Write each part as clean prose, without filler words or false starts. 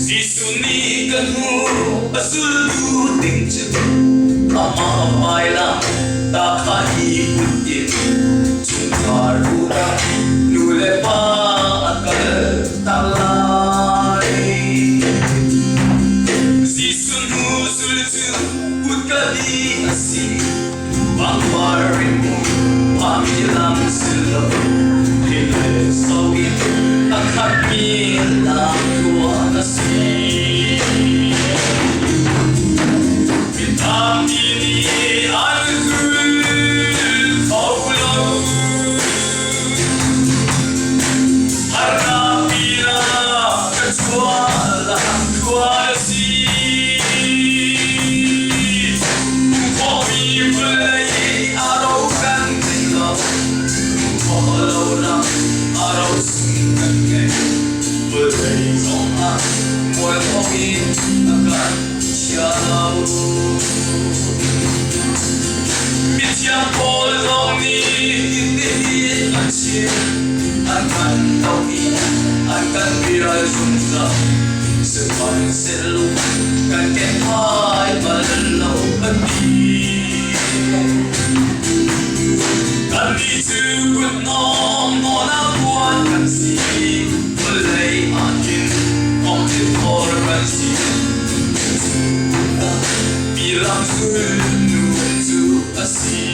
Jesuh nih ka hnu a zultu ding cu amah hmailam ta kha i put in chungkhar unau nu le pa a kal tak lai. Jesuh hnu zul cu kutka li a si. Pangpar rimmu phami lam si lo thil le so in a khatmi lam tluan a si. Mi tampi nih an zul kho lo. Harnak pinah ka chuah lam tluan a si. Khawmi vawlei a ro kan ngei lo, khawh lo lam a ro sung kan ngei. Vawlei zongah mualpho in a kan chia lo. Mithiang Paul zong nih hitihin a chim, an kan doh i an kan bial zungzal. Sihmanhsehlaw kan kenhai bal lo an ti. Kannih cu kutnawng nawn ah puan kan si, vawlei ah hin kongthil kan si. Mi lam sulnu cu a si.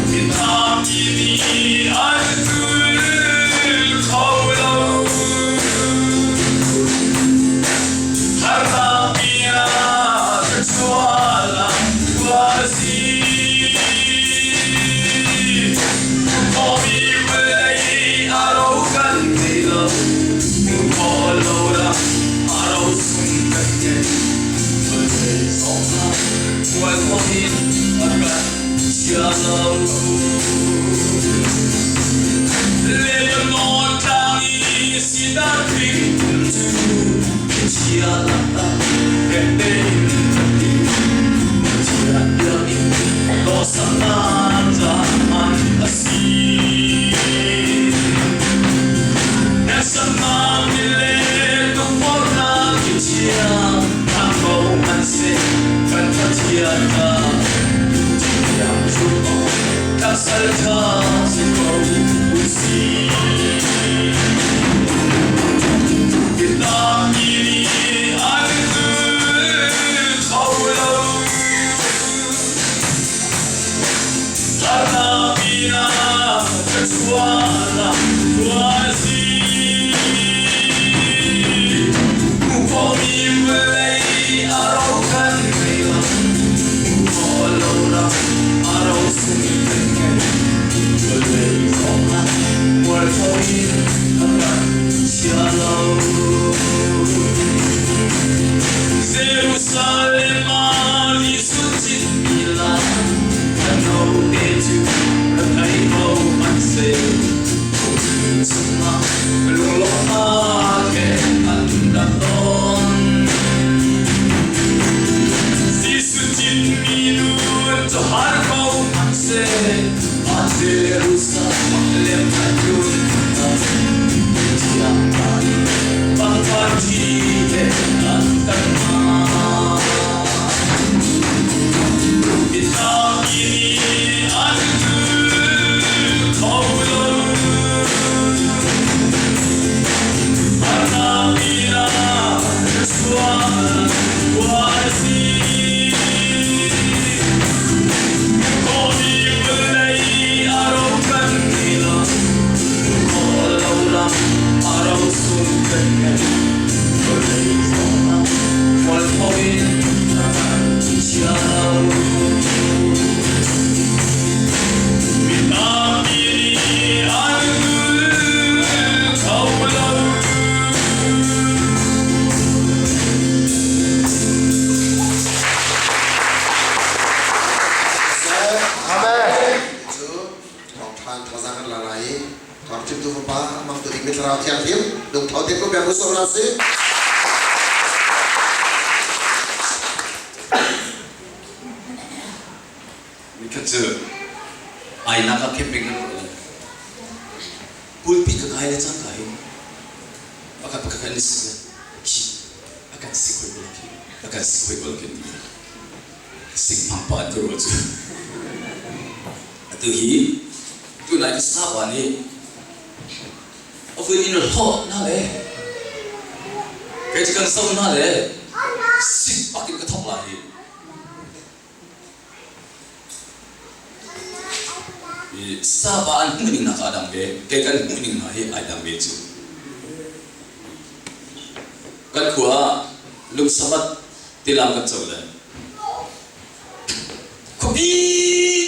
Mi tampi nih an zul kho lo. Harnak bia thluachuah lam a si. Khuami vawlei a ro kan ngei lo. Khawh lo lam a ro sung kan ngei. Vawlei zongah mualpho in a kan chia lo. Lebanon tlang i sidar thing cu chia lakah fek tein a ti. Pathian biakinn dawhsaknak caan a si. Hneksak le tukforhnak i chia hna ko hmanhseh kan Pathian kha thiang zumh awk sal ṭha si ko usih. Biatak nih an zul kho lo. Harnak pinah ka chuahnak tuah a si. Hmuh vawlei a ro kan ngei lo. Hmuh lo ram a ro sung kan ngei. Vawlei zongah mualpho in a kan chia lo. Jerusalem ah Jesuh citmi lam ka note cu ka thei ko hmanhseh chungah lunglawmhnak he an rak ton. Jesuh citmi nun cu har ko hmanhseh a Jerusalem a tlun thiang pangpar thi he an kan ma. Mitampi nih an zul kho lo. Harnak pinah thluachuah a si. Kawmi vawlei a ro kan ngei lo. Khawh lo lam a ro sung kan ngei. Vawlei zongah mualpho in a kan chia lo. Mi tampi nih an zul kho lo. Amen. Cu thawngṭhan thazaang kan la lai i Thawngchimtu Fapa amang tu ding Thlarau Thianghlim lungtho te ko bia bu la si. Nikhat cu ainak ah camping kan tuah le pulpit ka kai le cangka in pakhat pakhat kan i si le khi a kan sik hoi bal khi a kan sik hoi bal khi ti sik phang pa an ka ruah cu. Atu hi tunai ka sapa nih a vui in hlawh na le kei cu kan so na le sik bak in ka thok lai hi. Sapa an hmuhning nak ah dang ve, kei kan hmuhning hna hi ai dang ve cu. Kan khua ah lungsamat tilam kan co le khuapi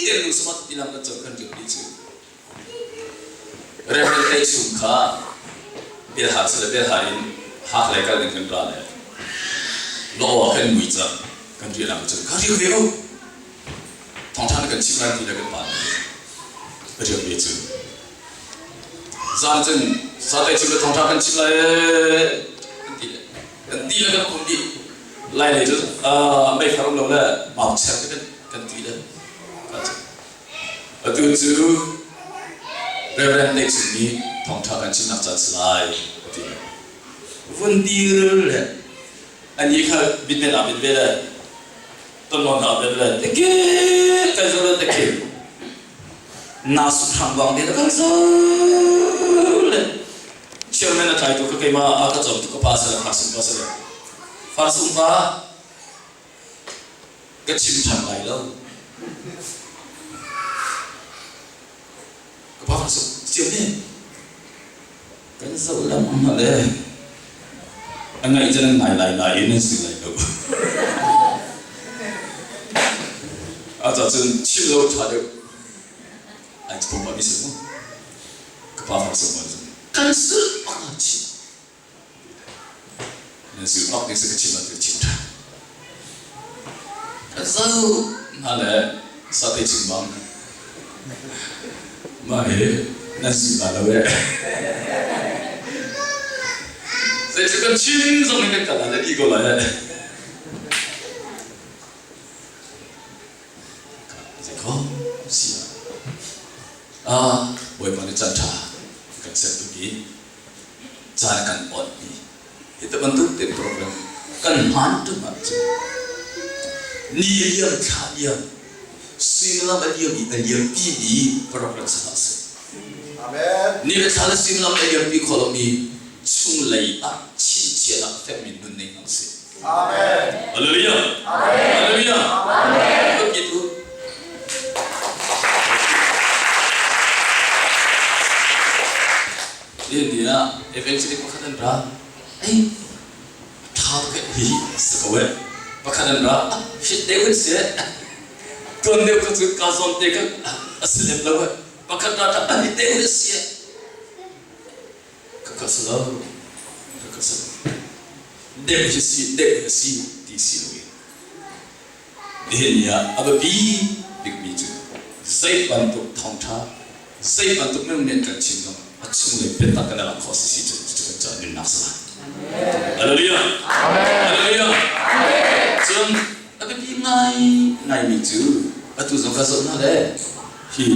te lungsamat tilam kan co kan rian cu. Reverend Tei Sung kha Belhar sile Belhar in Hak lei kal ding kan ra le Law ah kan mui cang kan rian ah cun ka riak ve ko thawngṭha kan chim lai ti le kan pa nih riak ve cu zan cun sa Tei Sung le thawngṭha kan chim lai kan ti le kan ti le kan kum dih lai lei cu meifar um lo le mau cher te kan ti le Atu cu Reverend Neih Cung nih thawngṭha kan chimnak caan si lai a ti. Vun dir le anih kha bitmen ah bit ve le tonlon ah bit le teke kan zo le teke na su hrang bang te kan zo le chairman a tlai tu ka keimah a ka cawm tu ka pa sale far sung pa sale far sung pa Ka chim ṭhan lai lo. Ka pa kan siam ni. Kan zoh lengmang hna le a ngaih cun an ngai lai nain an si lai lo. Aca cun chim lo ṭha deuh. Ai pum ah mi si mu. Ka pa fak sung kan sulh bak ah chim. Na zulh awk ding si ka chim ah chim ṭhan. Ka zoh hna le sate chim bang mah hi nan zul hna lo eh. Zeitluk kan chim zong in kan kal ah le dih ko lai eh. Zei ko si ah Bawipa nih caan ṭha kan ser tuk i caan kan awnh i hi te bantuk te program kan hmaan ṭung ahcun ni a liam thla a liam suimilam a liam i a liam timi program si hlah seh. Amen. Ni le thla le suimilam a liampi kho lomi chunglei ah chinchiahnak fekmi nun nei hna usih. Amen. Hallelujah. Amen. Hallelujah. Amen. Begitu. Ni ni ah evangelist pakhat an ra. Ei, tha tuk hi si ko eh. Pakhat an ra. Shit deuh in si. Tuan deuh ka cu ka zawn te ka a si lem lo eh. Pakhat ra ta ani deuh in si. Ka ka si lo. Ka ka si lo. Deuh hi si, deuh hi si ti si lo in. Nihin ni ah a biapi bikmi cu zei bantuk thawngṭha, zei bantuk minung nih an kan chim zong a chunglei biatak kan i lak khawh si cu cucu kan caah nunnak si lai. Hallelujah! Hallelujah! Cun a biapi ngai ngaimi cu atu zong ka zoh hna le hi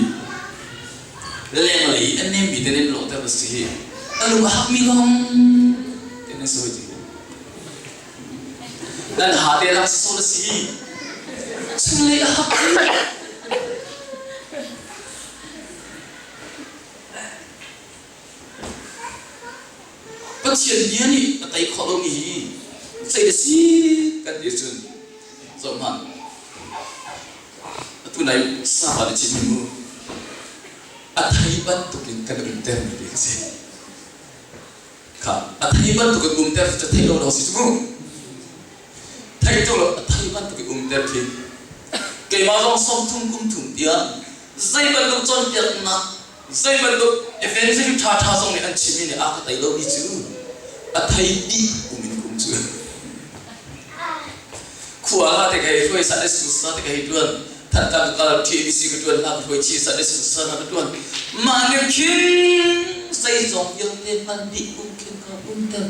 lenglei a nemmi te nih lawhter a si hi a lung a hakmi lawng te nan si hoi ti. Nan ha te lak sawn a si. Chunglei a hak Pathian bia nih a tei khawh lomi hi zei a si kan ti cun zoh hmanh. Atu nai sapa na chim mu a thei bantukin kan umter mi te ka si. Kha a thei bantuk in umter cu thei lo lo si cu mu. Thei tu lo a thei bantuk in umter khi keimah zong 30 kum thum tiang zei bantuk cawnpiaknak zei bantuk evangelism ṭha ṭha zong nih an chimmi nih a ka tei lomi cu a thei dih um in kum cu khua la te ka hei hruai sa le sa te ka hei ṭuan Thantlang ka kal TABC ka ṭuan hna ka hruai chi sa le sa hna ka ṭuan mah nih khin zeizong vialte hman dih um khin ka umter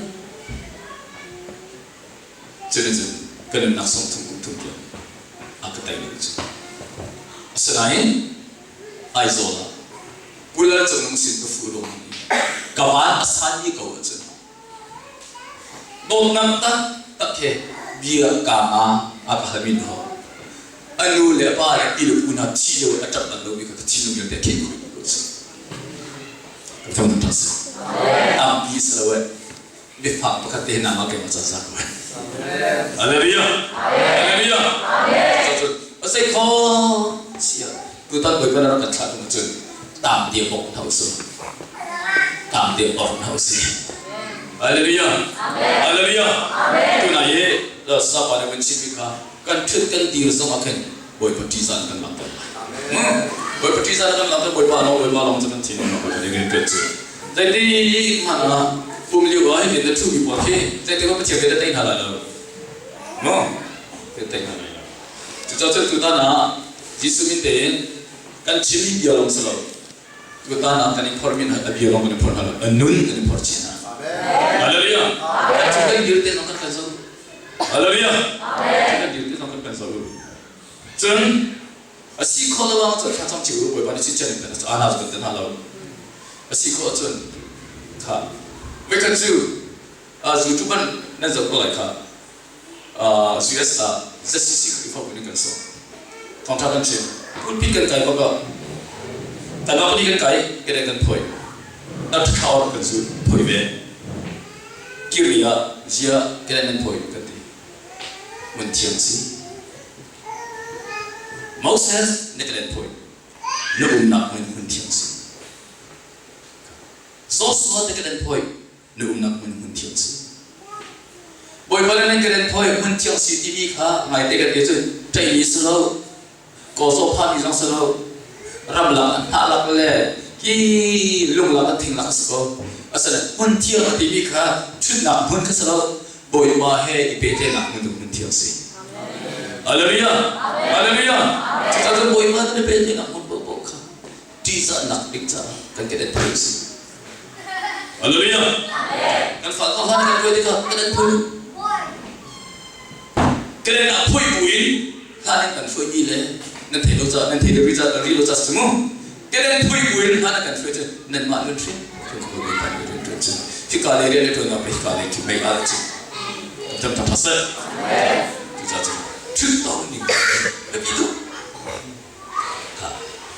cuticun ka nunnak 30 kum thum tiang a ka tei lo cu. Asinain Aizawl ah Pu Lal Cung Nung sin ka fuh ruang i ka van a san i ko ahcun dawtnak taktak he bia kaa nga a ka halmi hna a nu le a pa le ti le pu hna thi lio in a ṭap bal lomi kha ka thinlung vialte a kheh khawh ko si. Ka thong ṭha si. Tampi si lo eh. Biafak pakhat te nama ke ma ca za ko. Hallelujah. Hallelujah. Amen. A sei kho sia. Tutan Bawipa na rak kan thlah tung cun tam te bok hna usih. Tam te bok hna usih. Hallelujah. Hallelujah. Tunai i sapa na kan chimmi kha kan ṭhut kan dir zong ah khin Bawipa ṭihzah kan langhter lai. Bawipa ṭihzah kan langhter Bawipa lawng Bawipa lawng cu kan thinlung ah Bawipa nih rian ṭuan cu. Zeiti hmanh ah pum lio ah hitin na ṭhumi pawl khi zeitik ah Pathian na tei hna lai lo. Maw? Kan tei hna lai lo. Cucaah cun tutan ah Jesuh min tein kan chimmi bia lawng si lo. Tutan ah kan i phormi hna a bia lawng kan i phor hna lo. A nun kan i phor chin hna. Hallelujah. Kan chung kan dir te zong kan kan zo. Hallelujah. Kan dir te zong kan kan zo. Cun a si khawh lo ah cun thlacam cio u Bawipa nih chinchin in kan ana cu kan ti hna lo. A si khawh ahcun kha voikhat cu YouTube man nan zoh ko lai kha US ah ZCC Khrihfabu nih kan sawm. Thawngṭha kan chim. Pulpit kan kai bak ah kanmah pahnih kan kai kene kan phoi. Na ṭha kan zul phoi ve. Kiri ah zia kene nan phoi kan ti. Mun thiang si. Moses na kenen phoi. Na umnak hmun hmun thiang si. Joshua na kenen phoi. Na umnak hmun hmun thiang si. Bawipa le nan kenen phoi hmun thiang si timi kha ngaite kan ti cun ṭeimi si lo, kawzaw phami zong si lo, ramlak hnah lak le hi lunglak a thing lak a si ko. Asinain hmun thiang a timi kha ṭhutnak hmun kha si lo, Bawipa he i pehtlaihnak hmun hmun thiang si. Hallelujah! Hallelujah! Cucaah cun Bawipa he i pehtlaihnak hmun paohpaoh kha ṭihzahnak ding caah kan kan phun si. Hallelujah! Kan fa kha hlan kan tuai tikah kan an phun. Kan ah phui buin hlan in kan hruai mi le nan thei lo ca nan thei lo ri ca ri lo ca si mu. Kan an phui buin hlan kan hruai cu nanmah nun hrim kan ko le kan rian ṭuan cu hika le rian ṭuan nak hika le khi mei al cu tam tam pasal cucaah cun ṭhut tawng ning biapi tuk kha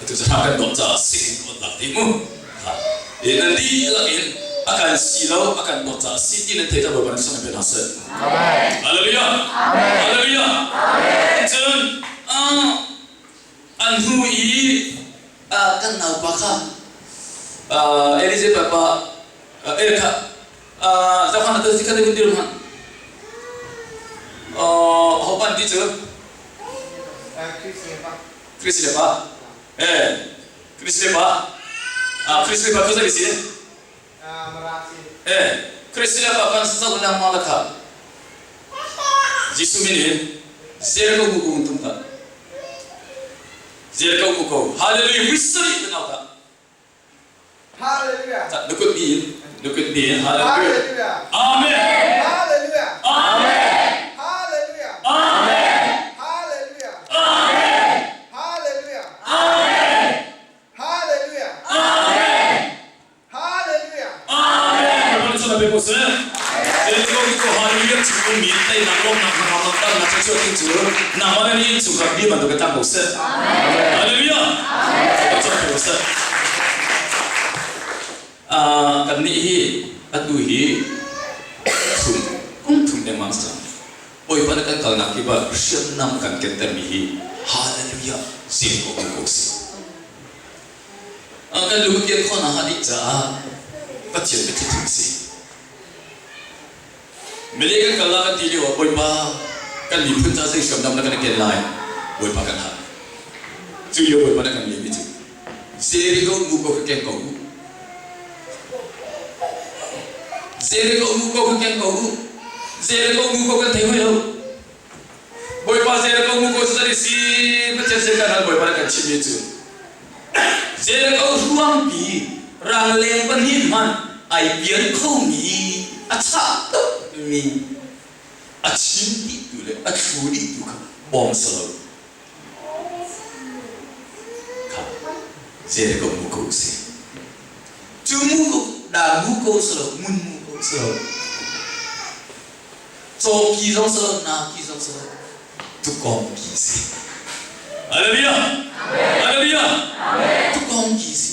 atu cu kan dawt caah sing in on ti mu kha e nan dihlak in a kan si lo a kan dawt caah si ti nan thei ta Bawipa nih sang in pe hna seh. Hallelujah. Hallelujah. Cun an hnu i kan naupa kha Elizabeth pa el kha zohkhan atu si kha te dir hmanh hopan ti cu Chris le pa eh Chris le pa Chris le pa tu zei si eh Chris le pa kan sa lang ma la kha Jesuh min in zer ko ku kum tum ka Zer ko ku ko hallelujah wisari na ka Hallelujah. Look at me. Look at me. Hallelujah. Amen. Hallelujah. Amen. Hallelujah. Amen. Hallelujah. Amen. Hallelujah. Amen. Hallelujah. Amen. Hallelujah. Amen. Bapak na pe ko se. Jericho ko hallelujah chung mi tai nak lom nak nak nak tan nak chu ting chu na ma ni chu ka bi man to ka tang ko se. Hallelujah. Amen. Bapak pe ko se. Kan nih hi atu hi thum kum thum lengmang cang. Bawipa na kan kalnak hi ba hriamnam kan kentermi hi hallelujah zing ko ko si. Kan lung pian khawh nakhnga ding caah Pathian biathli thim a si. Mile kan kal ah kan ti lio ah Bawipa kan miphun ca zei hriamnam na kan ken lai Bawipa kan hal. Cu lio Bawipa na kan lehmi cu Jericho mu ko ka keng ko u. Jericho mu ko ka keng ko u. Jericho mu ko kan thei hoi lo. Bawipa Jericho mu ko cu si Pathian sin kan hal Bawipa nih kan chimmi cu Jericho ruangpi rangleng pahnih hmanh ai pian khomi a chah tukmi a chim dihtu le a thlu dihtu kha bawm si lo. Jericho muko si. Cu muko dah muko si lo, ngun muko si lo. Cawki zong si lo, naki zong si lo, tukawng ki si. Hallelujah! Hallelujah! Tukawng ki si.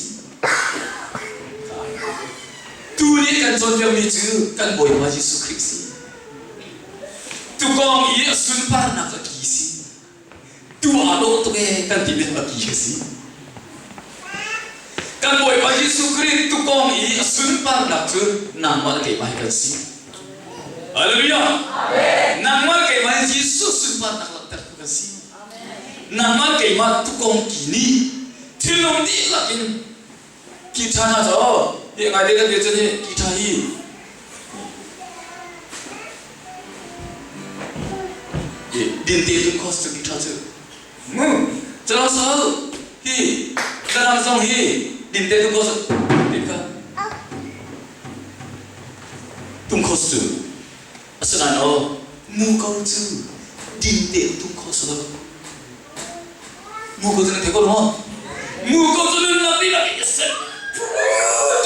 Tu nih kan cawnpiakmi cu kan Bawipa Jesuh Khrih si. Tukawng i a sunparnak a ki si. Tu aa dawh tuk ee kan timi a ki a si. Kan Bawipa Jesuh Khrih tukawng i a sunparnak cu nangmah le keimah hi kan si. Hallelujah! Nangmah le keimah hi Jesuh sunparnak langhtertu kan si. Nangmah keimah tukawng ki nih thinlung dihlak in ki ṭha hna cu hi ngai te kan bia cun hi ki ṭha hi dinte dum khos cu ki ṭha cu mu calo sal hi kadang zong hi dinte dum khos din ka tum khos cu asinain aw mu ko cu dinte tum khos lo Muko cu nan thei ko lo maw? Muko cu nunnak dihlak in a ser.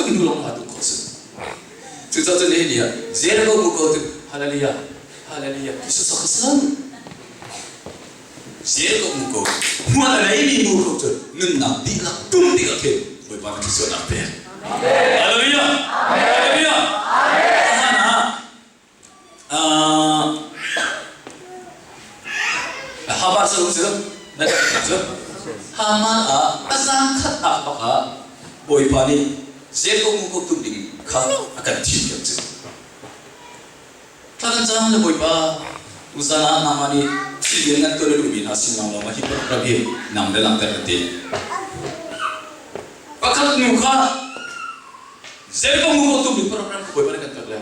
Tum hnu lawng ah tum khawh si. Cucaah cun nihin ni ah Jericho muko cu hallelujah hallelujah ti sawsawk a si lo. Jericho muko hmual a neimi muko cu nunnak dihlak tum tikah khin Bawipa na thluachuahnak pek. Hallelujah! Hallelujah! Amen. Hamas cu na cu Haman ah a zangkhat ak bak ah Bawipa nih Jacob mu tum ding kha a kan thim piak cu. Thla kan cam le Bawipa tuzan ah nangmah nih thil lian ngan tuah na duhmi hna sin lang lawng hi program hi nang le langhter kan ti. Pakhat nu kha Jacob mu tum ding program kha Bawipa nih kan pek le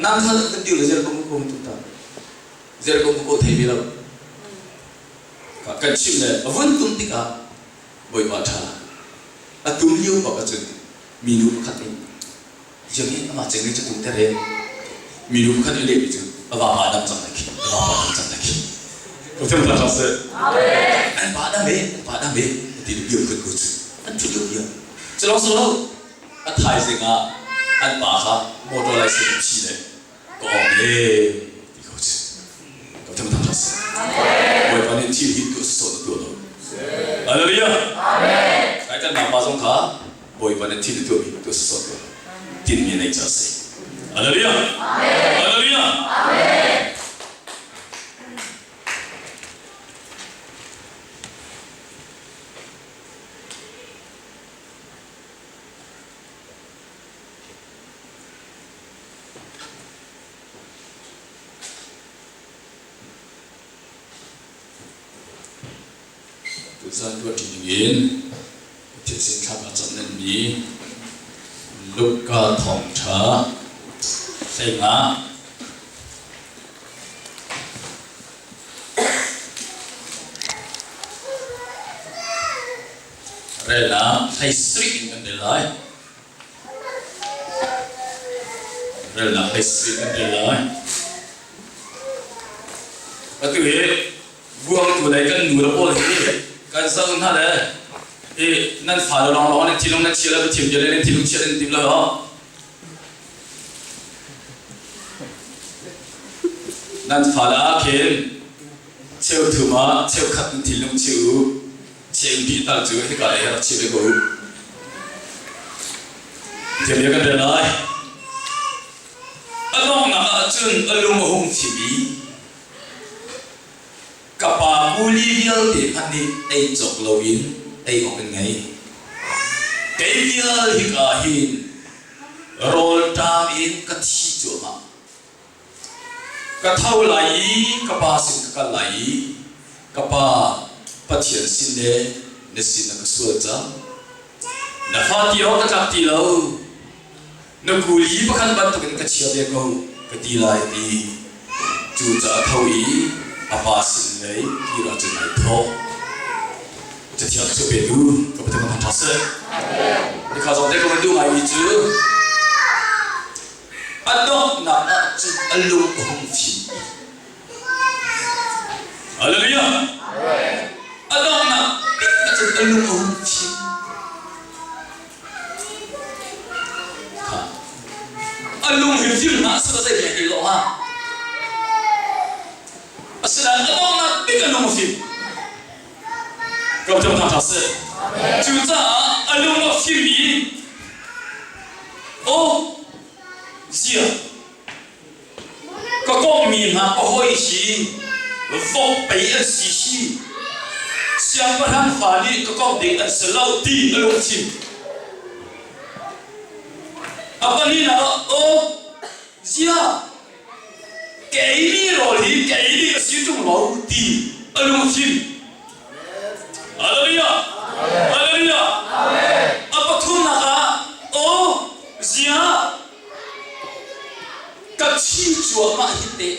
Nang kha kan dir le Jericho mu ko tu ta. Jericho mu ko thei ve lo. Kan chim le a vun tum tikah Bawipa ṭha. A tum lio bak ahcun minu pakhat nih Jim hi amah ceng cu tum ter he minu pakhat nih lehmi cu a va pa dam cang lai khi a va pa dam cang lai khi. Ko them ta ṭha seh. An pa dam e an pa dam e ti le bia phun ko cu an ṭhut lio bia. Cu lawng si lo A thaizing ah an pa kha motor license phi le ka awng ee ti ko cu. Ka tham thang si. Bawipa nih thil hi tuah sawsawh na tuah lo. Hallelujah. Kai kan pa zong kha Bawipa nih thil tuah mi tuah sawsawh tuah lo. Tinmi nei ca si. Hallelujah. Hallelujah. Tuzan tuahṭi dingin Pathian sin thla ka cam nanmi Luka thawngṭha 15. Relnak hlei sarih in kan rel lai. Relnak hlei sarih kan rel lai. Atu hi buangtu lei kan nu le pawl hi kan zoh hna le i nan fale lawnglawng nan thinlung nan chia le thiam bia le nan thinlung chia nan tim lo. Nan fale ah khin cheu thum ah cheu khat nan thinlung chia u. Cheu dih tal cu hika lei rak chim ve ko u. Thiam kan rel lai. A donghnak ah cun a lung a hung thim i ka pa kuli vialte hmanh nih ei cawk loin ei awk in ngei. Kei vial hika hin rawlṭam in ka thi cuahmah. Ka tho lai i ka pa sin ka kal lai i ka pa Pathian sin le na sin a ka sual cang. Na fa ti awk ka tlak ti lo. Na kuli pakhat bantukin ka chia ve ko ka ti lai a ti. Cucaah a tho i a pa sin lei kir ahcun ai thawh. Cathiang cu petu ka Pathian ka thangṭhat seh. Nikha zong te ka van duh ngaimi cu A donghnak ah cun a lung a hung fim. Hallelujah! A donghnak bik ah cun a lung a hung fim. A lung hi fim hna sila zei he ti lo ha. Asinain a donghnak bik a lung a fim. Ka cam thang seh. Cucaah a lung a fim i oh zia Ka komhmi hna ka hawi hi vok pei an si hi. Siangpahrang fa nih ka komh ding an si lo ti a lungthin. A pahnihnak ah, aw, ziah, ka eimi rawl hi ka ei ding a si ṭung lo ti a lungthin. Hallelujah! Hallelujah! A pathumnak ah, aw, ziah, Ka thi cuahmah hi teh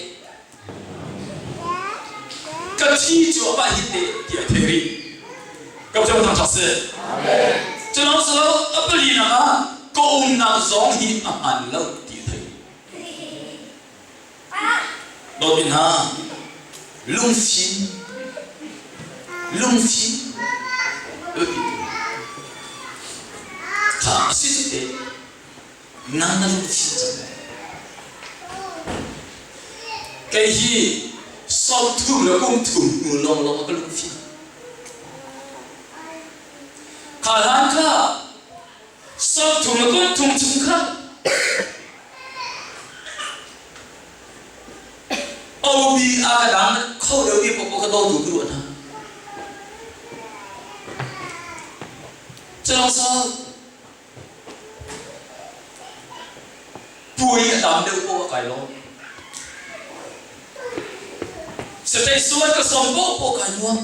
ka thi cuahmah hi teh tiah thei rih. Ka Pathian thangṭhat seh. Culawng si lo a palinak ah ka umnak zong hi a hmaan lo ti thei. Dawtmi hna, lungfim lungfim kha a si cu teh. Nang na lungthin cang. Kei hi 30 le kum thum hnu lawnglawng ah ka lungfim. Kha hlan kha 30 le kum thum chung kha Obi a ka dang kho deuh mi popo ka dawtu ka ruah hna. Culawng sau Puai a tam deuh poah a kai lawm. Satei suan ka sawm poahpoah kai nuam.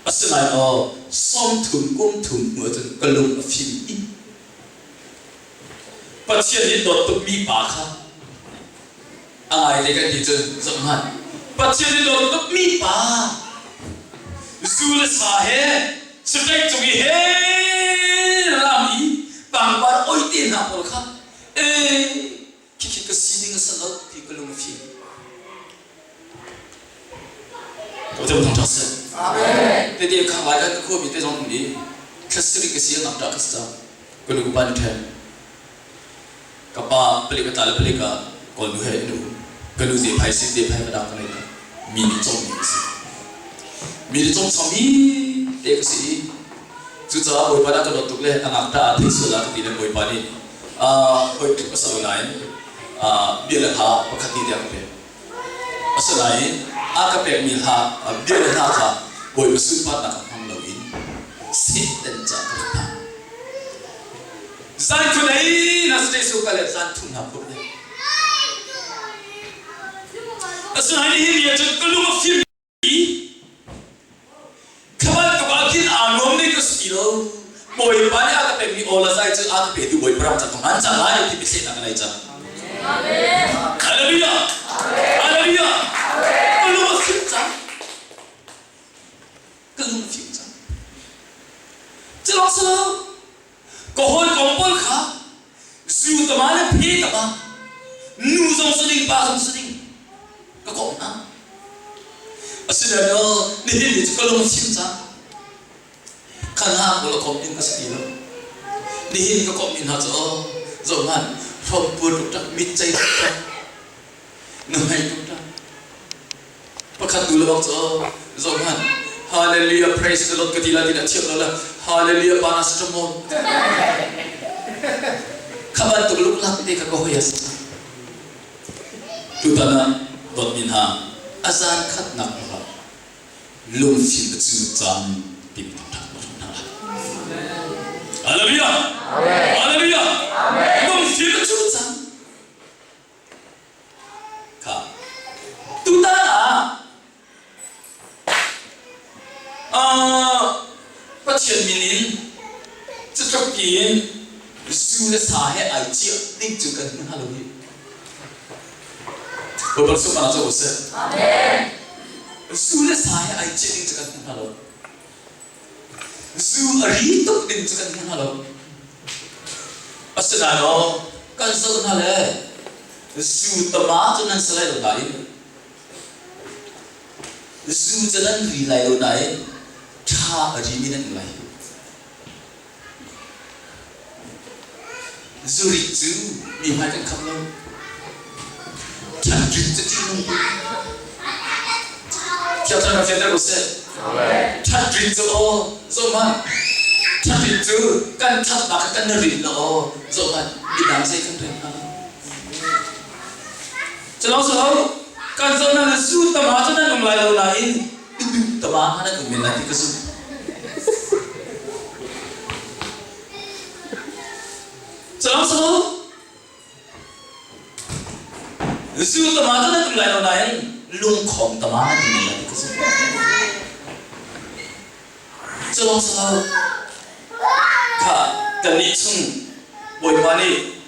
Asinain aw, 30 kum thum hnu ahcun ka lung a fim i Pathian nih dawt tukmi pa kha a ngaite kan ti cun zoh hmanh. Pathian nih dawt tukmi pa zu le sa he sifek cung i he ram i pangpar oi te hna pawl kha ee khikhi ka sining a si lo ti ka lung a fim. Ka thang ṭha seh. Tete khang lai kan ka khuami te zong nih thlasarih ka si a ngakṭah ka si cang. Ka nu ka pa nih ṭhen. Ka pa palik ka tla le palik ah kawl nu he an um. Ka nu te phai sin te phai ka dang ka ngei mi nih cawmmi ka si. Mi nih cawm chom hi te ka si i cucaah Bawipa dah ka dawt tuk le a ngakṭah ah thei sual ah ka ti le Bawipa nih hoi tuk a si lo nain bia le hla pakhat hnih tiang ka pek. Asinain a ka pekmi hla bia le hla kha Bawipa sunparnak ah hmang loin Satan ca ka rak hmang. Zan khun ei na Jesuh ka le zan thum hna phurh ne. Asinain hi ni ah cun ka lung a fim Khaban ka pa khin aa nuam ding ka si ti lo. Bawipa nih a ka pekmi aw le zai cu a ka petu Bawipa ram cang ka hman cang lai ti biathehnak ka nei cang. Hallelujah! Hallelujah! Ka lung a fim cang. Ka lung a fim cang. Culawng si lo, ka hawikom pawl kha zu tama le phe tama nu zong si ding pa zong si ding ka komh hna. Asinain nihin ni cu ka lung a fim cang. Kha hna pawl a komh ding ka si ti lo. Nihin ka komhmi hna cu zoh hmanh hrawmpur tuk mit cei tuk nuhmei tuk Pakhat tu le bak cu zoh hmanh Hallelujah praise the Lord ka ti lai ti na thiam lo le Hallelujah paracetamol kha bantuk luklak te kha ka hoi a si. Tutan ah dawtmi hna a zan khatnak ah lungfim a cu cang timi thawngṭha ka hrawm hna lai. Hallelujah! Hallelujah! Lungfim a cu cang. Kha. Tutan ah Pathian min in cutluk in zu le sa he ai ciah ding cu kan hmu hna lo hi. Bawipa sungah cu seh. Zu le sa he ai ciah ding cu kan hmu hna lo. Zu a ri tuk ding cu kan hmu hna lo. Asinain aw, kan zoh hna le zu tama cu nan si lai lo nain. Zu cu nan ri lai lo nain ṭha a rimi nan um lai. Zurit cu mi hmai kan kham lo. Ṭhatrit cu ṭihnung tuk. Thiangthar kan fianter ko seh. Ṭhatrit cu aw zohhmanh. Ṭhatrit cu kan ṭhatnak kha kan rit lo aw zohhmanh. Midang zei kan rel hna lo. Cu lo kan zoh nan zu tama cu nan um lai lo nain duh tama kha nan um men lai ti ka zumh. Cu lo zu tama cu nan um lai lo nain lungkhong tama nan um men lai ti ka zumh. Cu lo kha kannih chung Bawipa nih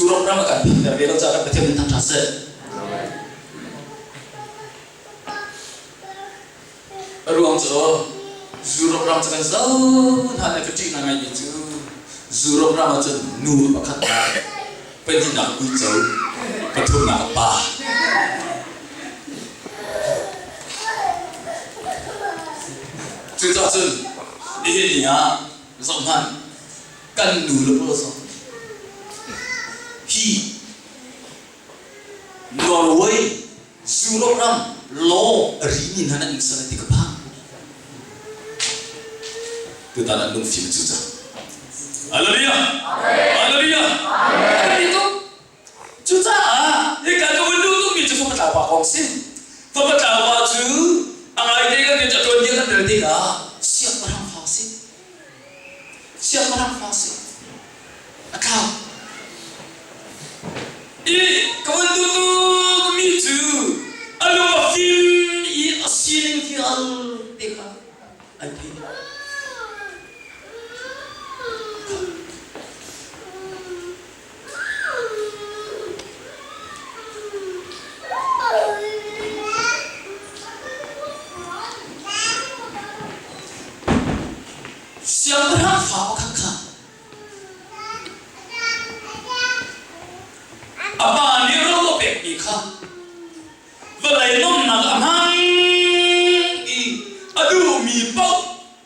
Europe ram a kan phakter ve lo caah kan Pathian min thangṭhat seh. A ruang cu Europe ram cu kan zoh hna le ka ṭih ngaingaimi cu Europe ram ahcun nu pakhat nak pahnihnak uico pathumnak pa. Cucaah cun nihin ni ah zoh hmanh kan nu le pawl zong hi Norway Europe ram law a ri mi hna nan sal ti ka phang tutan an lungfim cu ca Hallelujah Hallelujah Amen Cucaah hika ka vun duh tukmi cu fapa tlau pa kong si. Fapa tlau pa cu a ngaite kan ti a tuanbia kan rel tikah siangpahrang fa si. Siangpahrang fa si. A tlau. I ka vun duh tukmi cu a lung a fim i a sining vialte kha an thei. Siangpahrang fa pakhat kha a pa nih ro a pekmi kha vawlei nomnak a hmang i a duhmi paoh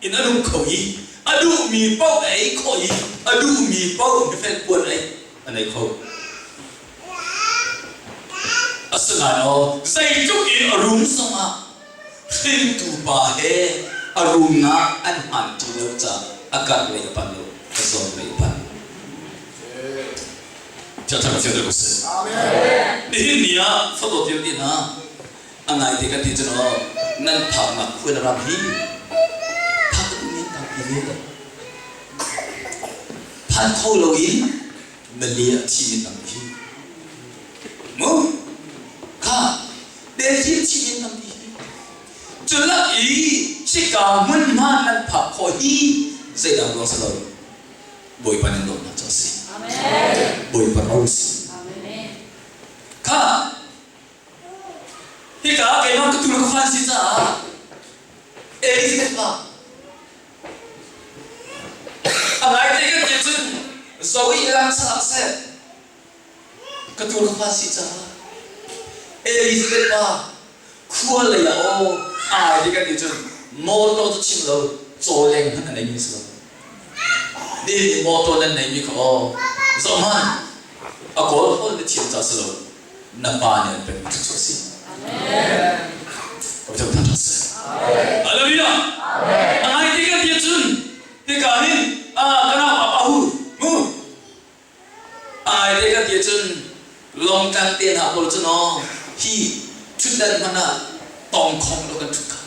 in a nung kho i a duhmi paoh a ei khawh i a duhmi paoh mifel puan ei an ei kho. Asinain aw zeitluk in a rum zongah hringtu pa he a rumnak an hman ṭi lo caah a karh lei a pan lo, a zor lei a pan. Thiangthar Pathian rak si. Nihin ni ah fadawt vialte hna A ngaite kan ti cun aw nan phaknak khua le ram hi phak ka duhmi an tampi ve. Phan kho loin Malay ah thimi tampi. Mu kha Delhi thimi an tampi. Cu lak i hika hmunhma nan phak khawh hi zeidang ruang si lo Bawipa nan dawtnak cu a si. Bawipa ro si. Kha Hika ah keimah ka tu le ka fa an si caah Eli kan pa. A ngaite kan ti cun Zoe lang salah seh ka tu le ka fa si caah Eli kan pa khua lei ah aw ai ti kan ti cun motor cu chim lo cawleng hmanh a neimi si lo. Ni motor nan neimi kha aw zoh hmanh a kawl hawl na thiam ca si lo na pa nih an pekmi thluachuah a si. Hallelujah. A ngai ti kan ti cun hika hin ka nau pa hu mu a ngai te kan ti cun longtlang te hna pawl cu no hi thutdan hmanh ah tong khong lo kan thut kha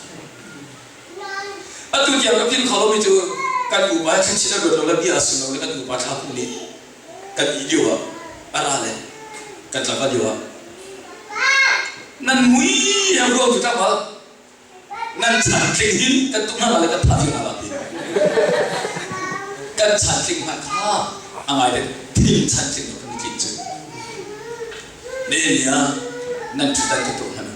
atu tiang ka pin kho lomi cu kan upa thil a ruat lo le bia a sung lo le kan upa thla kum nih kan i lio ah a ra le kan tlangval lio ah nan mui he ruang cu tlangval nan chan tling hin kan tuk hna le kan thah hna la ti kan chan tling hmanh kha a ngai le thil chan tling kan tlin cu ne ni ah nan ṭhutan ka tuah hna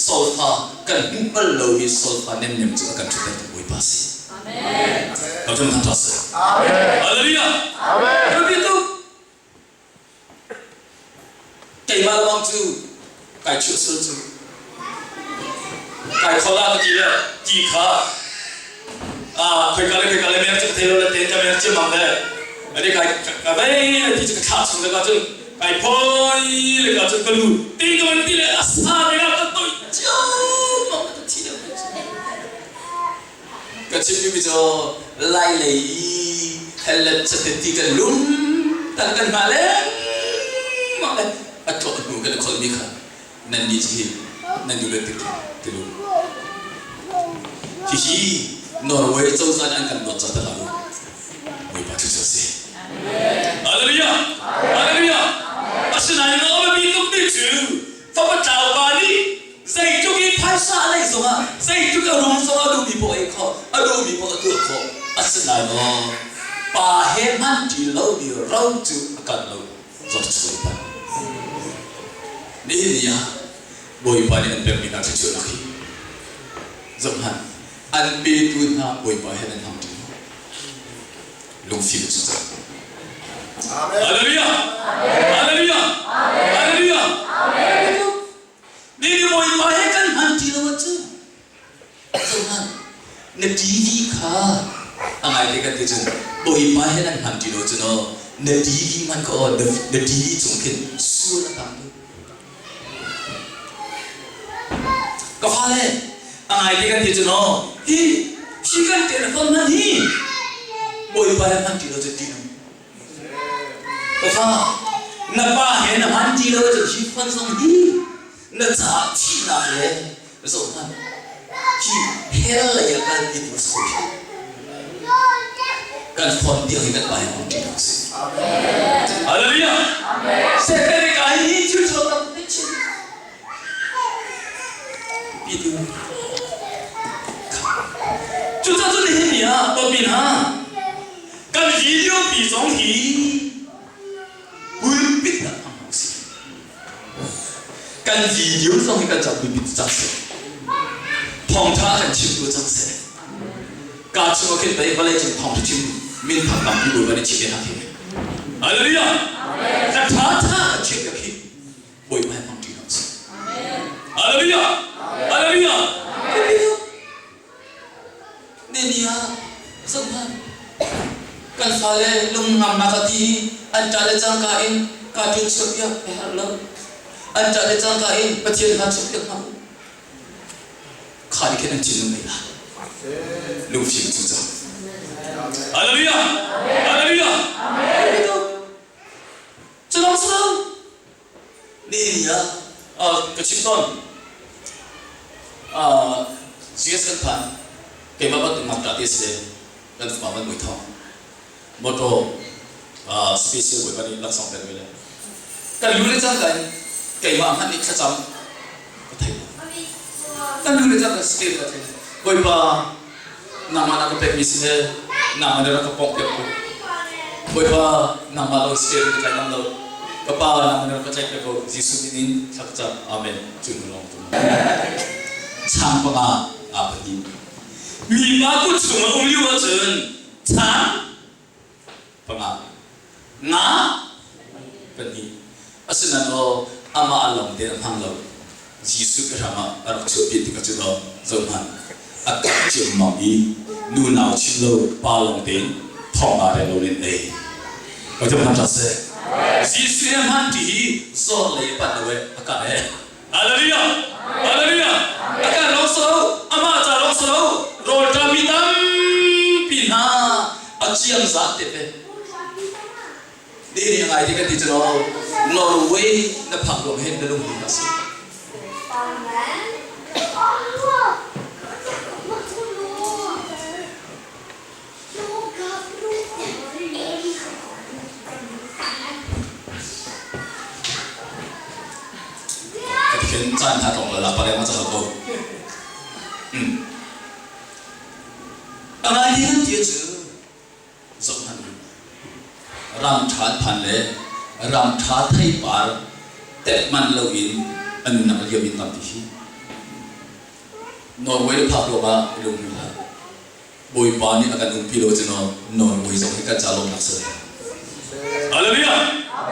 solfa kan hmuh bal lomi solfa nemnem cu a kan ṭhutan tu Bawipa si. Amen. Amen. Hallelujah. Amen. Tu keimah lawng cu kai chuah sual cu. Kai khola ka ti le ti kha khoika le khoika le mer cu ka thei lo le ten ka mer ciammam le ade kai ka vei le ti cu ka thlah chung le ka cun kai phoi le ka cun ka lu ti ka van ti le a sa ve ka toi ciammam ka thi deuh. Ka chimmi cu lai lei i hellet cate ti kan lum tan kan hngah lengmang le a tlawh hnu kan i kholhmi kha nan nih hi nan duh le tik ti lu. Hihi Norway cozah nih an kan dawt ca tak ah Bawipa cu cu a si. Hallelujah! Hallelujah! Asinain a biapi tukmi cu fapa tlau pa nih Zeitluk i phaisa a neih zongah, zeitluk a rum zongah a duhmi poah ei khawh, a duhmi poah a tuah khawh. Asinain aw, pa he hman ṭi lomi ro cu a kal lo, zawtchuak pan. Nihin ni ah Bawipa nih an pekmi hna thluachuahnak hi zohhmanh, an petu hna Bawipa he nan hmang ṭi maw? Lungfim cu cang. Hallelujah! Hallelujah! Hallelujah! Nihin Bawipa he kan hman ṭi lo ahcun zohhmanh, na TV kha a ngaite kan ti cun Bawipa he nan hman ṭi lo cun aw na TV hman kha aw na TV cung khin sual a tam tuk. Ka fale, a ngaite kan ti cun aw hi hi kan telephone hman hi Bawipa he hman ṭi lo cun ṭih Ka fa, na pa he na hman ti lo cun hi phone zong hi na caah thihnak le zohhmanh hi hell lei ah kalpi tu a si ko hi. Kan phone tiang hi kan pa he hmang ṭi hna usih. Hallelujah! Satan ka hi thil ṭha tam te chin. Pi tu. Cucaah cun nihin ni ah dawtmi hna, Kan video pi zong hi pulpit ah hmang hna usih. Kan video zong hi kan ca pulpit cang seh. Thawngṭha kan chimtu cang seh. Ka chung ah khin pei vawlei cung thawngṭha chim min thang tampi Bawipa nih chim ve hna khi. Hallelujah! Ka ṭha ṭha kan chim ka khi. Bawipa he hmang ṭi hna usih. Hallelujah! Hallelujah! Nehmiah ah zohhmanh, kan fale lungngamnak a ti i an ṭah le cangka in cartoon chuahpiak a herh lo. An ṭah le cangka in Pathian hla chuahpiak hna u. Kha nih khin an thinlung ei lai. Lungfim cu cang. Hallelujah! Hallelujah! Cu lawng si lo. Nihin ah ka chim tawn. US kan phan. Keimah bantuk ngakṭah te si le kan fapa van mui thawng. Motor special bawipa nih laksawng pek ve le. Kan lu le cangka in keimah hmanh nih thlacam ka thei lo. Kan lu le cangka state ka thei. Bawipa nangmah na ka pekmi si he nangmah na rak ka pongh piak ko. Bawipa nangmah lo state ka tlai ngam lo. Ka pa nangmah na rak ka tlaih piak ko. Jesuh min in thla ka cam. Amen. Cu hnu lawng tu. Chang panga aa pahnih. Mipa kut chung a um lio ahcun chang panga nga pahnih. Asinain aw amah a lawng tein a hmang lo. Jesuh ka hram ah a rak chuahpi tikah cun aw zohhmanh a kap ciammam i nu nau chim lo pa lawng tein thong aa rel lo len ei. Pathian hman hlah seh. Jesuh he hman ṭi hi zawr lei a panh lo e a kah e. Hallelujah! Hallelujah! A kan lawng si lo, amah ca lawng si lo, rawlṭam mi tampi hna a ciam zat te pe. Nihin ngai ti kan ti cu Norway na phak ruang hin na lung hna si. Pathian caan tha tong la pa le ma ca ko. Angai ti kan ti cu zohhmanh u. Ram ṭha an phan le ram ṭha theipar tep manh loin a nunnak a liam in tampi hi. Norway na phak ruangah lung hmu hlah. Bawipa nih a kan umpi lo cun Norway zong hi kan ca lawmnak si. Hallelujah!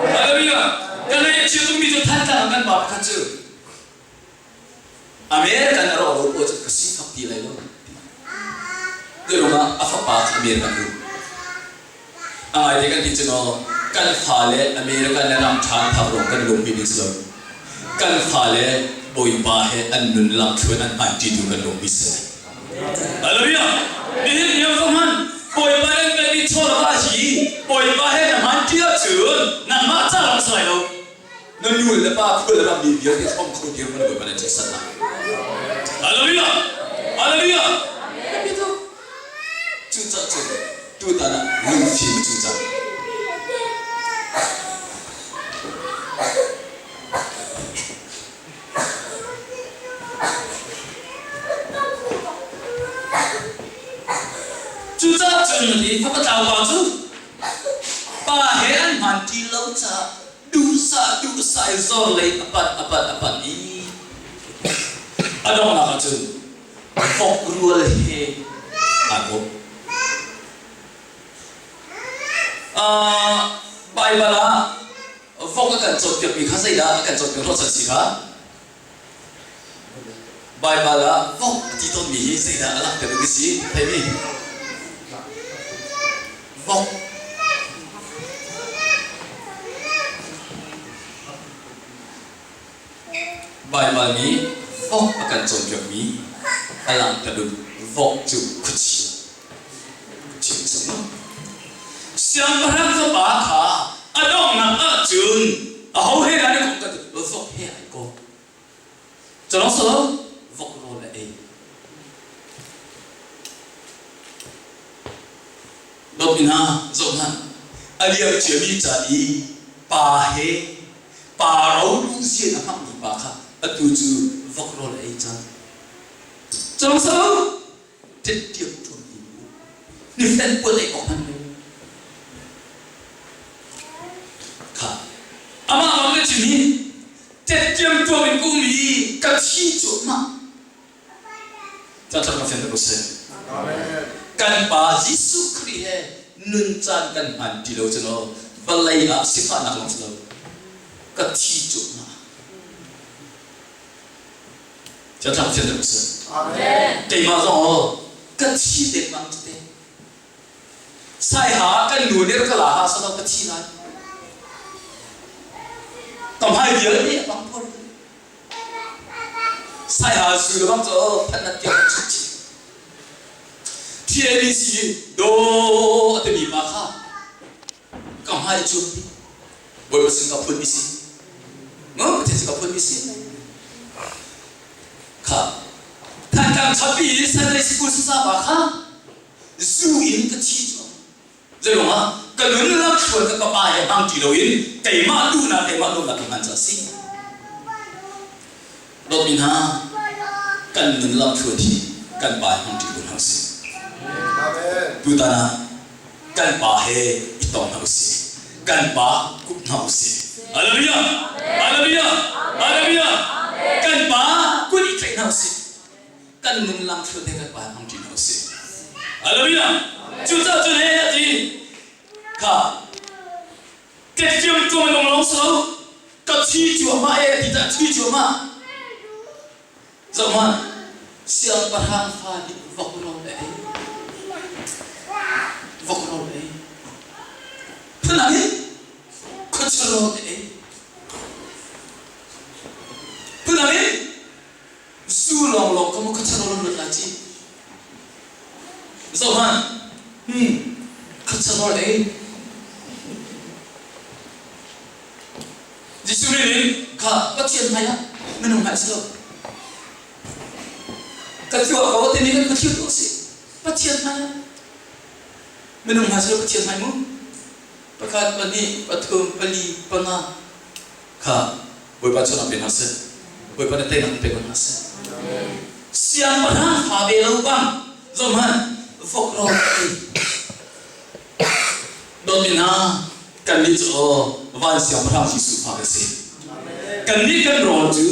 Hallelujah! Kan lei chia tukmi cu Thantlang ah kan pa pakhat cu American a rawk lo pawl cu. pa cu American um. A ngai te kan ti cu naw kan fale American le ram ṭha an phak ruang kan lungpi ding si lo. Kan fale Bawipa he an nun lamthluan an hmanṭi tu kan lungpi si. Hallelujah! Nihin niam zong hman Bawipa nan ngeihmi chawlawh hi Bawipa he na hmanṭi ahcun nangmah ca lawng si lai lo. Na nu le pa khua le ram mi vialte hrawm kho dirhmun Bawipa nan chek sat lai. Hallelujah! Hallelujah! Cucaah cun tutan ah lungfim cu cang. Cucaah cun hi fapa tlau pa cu pa he an hman ti lo caah duhsah duhsah in zor lei a panh a panh a panh i a donghnak ah cun vok rual he aa kawp. Baibal ah vok a kan cawnpiakmi kha zeidah a kan cawnpiak ruahchan si kha? Baibal ah vok a ti tawnmi hi zeidah a langhter ding a si? Theimi? Vok. Baibal nih vok a kan cawnpiakmi a langhter duh. Vok cu khuachia. Khuachia a si maw? Siangpahrang fapa kha a donghnak ahcun aho he dah an i komh kan ti? Vok he ai kom. Culawng si lo, vok rawl a ei. Dawtmi hna, zoh hmanh. A liam ciami caan i pa he pa ro zian a hmangmi pa kha atu cu vok rawl a ei cang. Cawng so ṭetṭiam ṭuam ti u. Nifen puan ei awk hmanh lo. Kha amah bang na chim hi ṭetṭiam ṭuam in ka um i ka thi cuahmah. Cathar ka fian ko seh. Kan Pa Jesuh Khrih he nun caan kan hman ti lo cu law vawlei ah sifahnak lawng si lo ka thi cuahmah. Cathar ka fian ko seh. Keimah zong aw ka thi dengmang cu te. Saiha kan nu nih ka la ha sa ka thi lai. Ka hmai vialte a bang phuan. Saiha zu le bang cu phanat tiang an chut chih. TABC do a timi pa kha ka hmai cu Bawipa sin ka phun mi si. Ngo Pathian sin ka phun mi si. Kha Thantlang chapi Sunday School sasa pa kha zu in ka thi cu Zeiruangah ka nun lamthluan ka pa he hmang ti loin keimah duhnak keimah nuamnak ka hman ca a si. Dawtmi hna, kan nun lamthluan hi kan pa he hmang ṭi ko hna usih. Tutan ah kan pa he i tong hna usih. Kan pa kup hna usih. Hallelujah! Hallelujah! Hallelujah! Kan pa kut i tlaih hna usih. Kan nun lamthluan he kan pa he hmang ṭi hna usih. Hallelujah! Cucaah cun he a ti kha ketfiam tuam in um lawng si lo ka thi cuahmah e ti tah thi cuahmah zoh hmanh siangpahrang fa nih vok rawl a ei vok rawl a ei phundang in khuachia rawl a ei phundang in Zu lawnglawng kha maw khuachia rawl an luat lai ci? Zoh hmanh. Khuachia rawl ei. Jesuh nih nin kha Pathian hmai ah minung hmai si lo. Ka tuah ko timi kan khuachia tu si. Pathian hmai ah minung hmai si lo Pathian hmai mu. Pakhat, pahnih, pathum, pali, panga kha Bawipa chungah pe hna seh. Bawipa nih teinak in pe ko hna seh. Siangpahrang fa ve lo bang zohhmanh vok rawl ka ei. Dawtmi hna, kannih cu aw van siangpahrang Jesuh fa kan si. Kannih kan rawl cu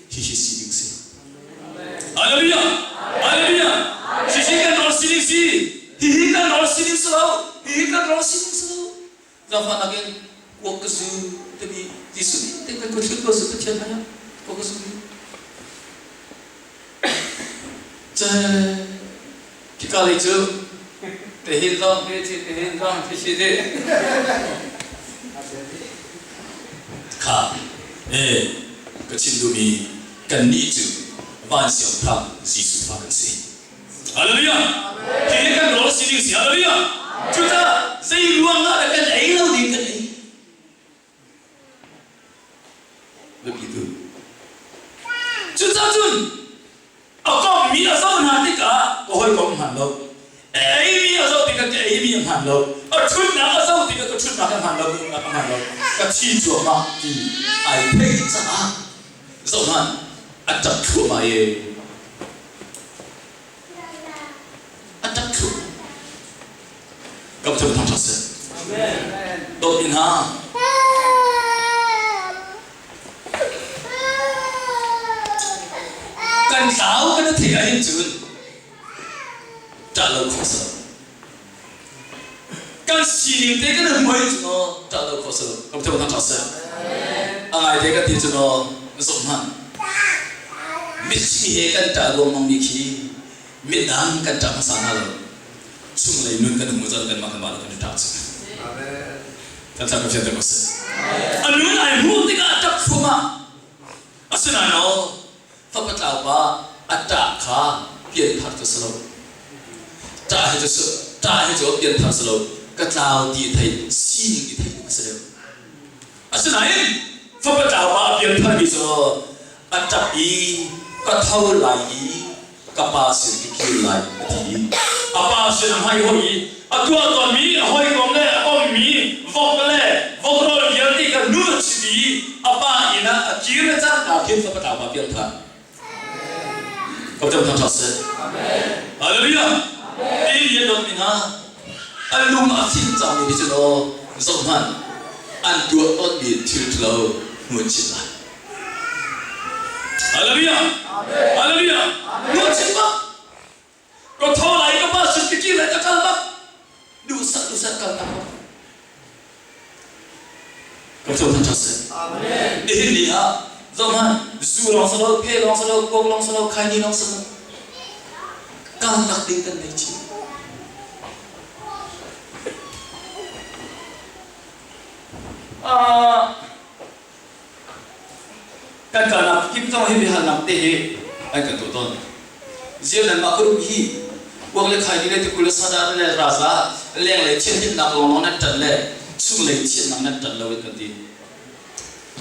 hihi si ding si. Hallelujah! Hallelujah! Hihi kan rawl si ding si. Hihi kan rawl si ding si lo. Hihi kan rawl si ding si lo. Zaangfahnak in kuak ka zu timi Jesuh nih te kan thil ko su Pathian hmai ah kuak ka zu ce khika lei cu Tihin zong khi si, tihin zong khi si dih. Kha, ee, ka chim duhmi kannih cu van siangpahrang Jesuh fa kan si. Hallelujah! Hi kan rawl si ding si. Hallelujah! Cucaah zei ruang ah dah kan ei lo ding kan ei? Biapi tu. Cucaah cun a kommi a zoh hna tikah ka hawikom hman lo. Eimi a zoh tikah ka eimi a hman lo. A ṭhutnak a zoh tikah ka ṭhutnak a hman lo, ka umnak a hman lo. Ka thi cuahmah ti ai theih caah zoh hmanh a ṭap thluahmah i a ṭap thluahmah. Ka Pathian thangṭhat seh. Dawt mi hna, kan tlau kan i theih ahhin cun ṭah lo khawh si lo. Kan sining te kan i hmuai cu maw ṭah lo khawh si lo. Ka Pathian thangṭhat seh. A ngai te ka ti cu maw zoh hmanh. Mitthli he kan ṭah ruangmang mi khi midang kan ṭah hmasa hna lo. Chunglei nun kan hmu caan kanmah kanmah le kan i ṭah cu. Kan thla kan fianter ko seh. A nun ai hmuh tikah a ṭap thluahmah. Asinain aw, fapa tlau pa a ṭah kha pianthar cu si lo. Ṭah hi cu ṭah hi cu pianthar si lo. Ka tlau ti thei sining i theih a si deuh. Asinain fapa tlau pa a pianthar mi cu a ṭap i ka tho lai i ka pa sin ka kir lai a ti i a pa sin a hmai hoi i a tuah tawnmi a hawikom le a kommi vok le vokrawl vialte kha nu a chim i a pa inn ah a kir le cangka khin fapa tlau pa piangthar Ka thang ṭha seh. Hallelujah. Ti lian dawt mi hna an lung a fim cangmi nih cun aw zoh hmanh an tuah tawnmi thil ṭhalo hmuan chin lai. Hallelujah. Hallelujah. Hmuan chin bak. Ka tho lai ka pa sin ka kir lai ka kal bak. Duhsah duhsah kal tak bak. Ka co than ṭha seh. Nihin ni ah zoh hmanh zu lawng si lo, phe lawng si lo, kuak lawng si lo, khaini lawng si lo. Kalnak ding kan nei chin. Kan kalnak kip zong hi biahalnak te hi an kan tuah tawn. Ziar nan mah group hi uak le khai le tikul le sada le raza lenglei thianhlimnak lawnglawng nan ṭan le chunglei thiannak nan ṭan lo in kan ti.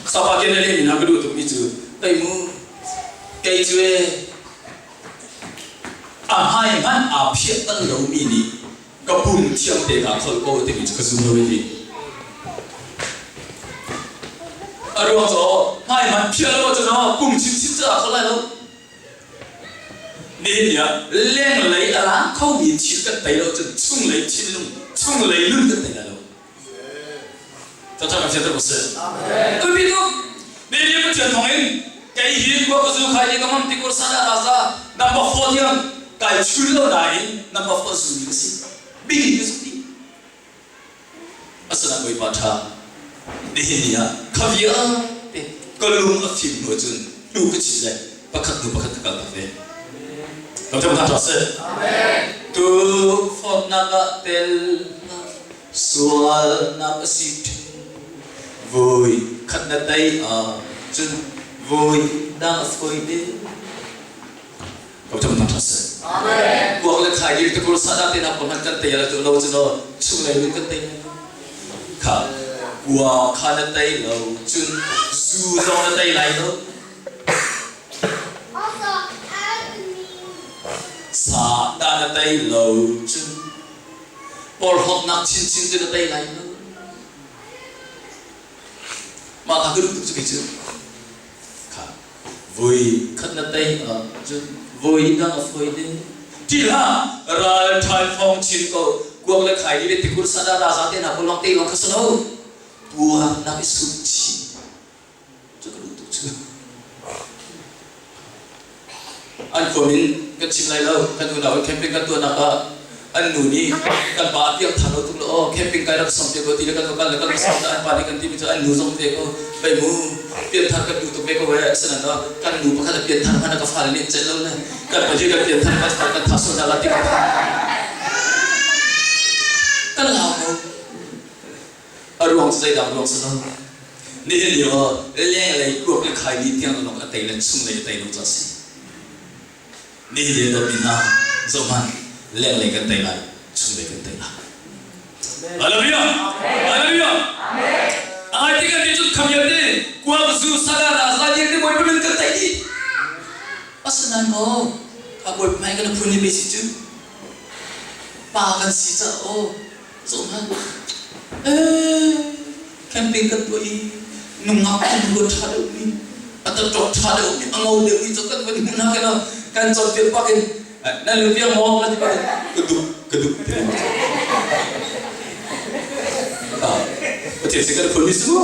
Sapa ke le min ka duh tukmi cu kei mu kei cu e a hmai hmanh aa phiah bal lomi nih ka pum thiang te ka kholh ko timi cu ka zum lo i a ruang cu hmai hmanh phiah lo ahcun pum chinchin cu aa kholh lai lo. Nihin ni ah lenglei a lang khomi thil kan tei lo cun chunglei thinlung chunglei nun kan tei lai lo. Caca kan fianter ko seh. Tupi tu nihin ni Pathian thawng in kei hi khua ka zu khai i ka mam ti kur sana raza number 4 tiang kai chul lo nain number 4 zu mi ka si. Bing ka zu ti. Asinain Bawipa ṭha nihin ni ah kha vialte ka lung a fim hnu cun hnu ka chit le pakhat hnu pakhat ka kal tak ve. Kan ṭam hna ṭha seh. Tukforhnak ah tel sualnak a si vui khat na tei ah cun vui dang a fawi ding. Ka ṭam hna ṭha seh. Kuak le khai dir te sada te na hman kan tei la tu lo cu no chunglei nun kan tei kha kua kha na tei lo cun zu zong na tei lai lo sa dah na tei lo cun porhlawtnak chinchin cu na tei lai lo mah kha ka duh tuk cu kei cu kha Voi khat na tei ahcun voi dang a fawi ding. Ṭih hlah, ral ṭhal thawng chin ko. Kuak le khai le tikur sada raza te hna ko lawng te lawng kha si lo. Puak nak i sum chih. Cu ka duh tuk cu. An khuam in kan chim lai lo. Kan unau in camping kan tuahnak ah an nu nih kan pa a piang than lo tuk lo aw camping kai rak som te ko ti le kan va kal le kan va som an pa nih kan ti mi cu an nu zong ve ko bei mu pianthar kan duh tuk ve ko he asinan no kan nu pakhat a pianthar hmanh ka fale nih cel lo le kan pa kan pianthar kan fale kan tha so la ti ka. Kan lau ko. A ruang cu zeidang ruang si lo. Nihin ni aw lenglei kuak le khai ni tiang lawng a tei le chunglei a tei lo ca si. Nihin ni dawtmi hna zohhmanh lenglei kan tei lai, chunglei kan tei lai. Hallelujah! Hallelujah! Ai ti kan ti cun kham te kuak zu sala raza yin te bawi min kan tei dih. Asinain maw a bawi hmai kan phun ni pe si cu pa kan si ca aw zohhmanh ee camping kan tuah i nungak an ruat ṭha deuhmi a tatṭawk ṭha deuhmi a ngo deuhmi cu kan van hmuh hna khin kan cawnpiak bak in nan lungpiang maw kan ti bak in ka duk ka duk ti lengmang Pathian sin kan phun mi si mu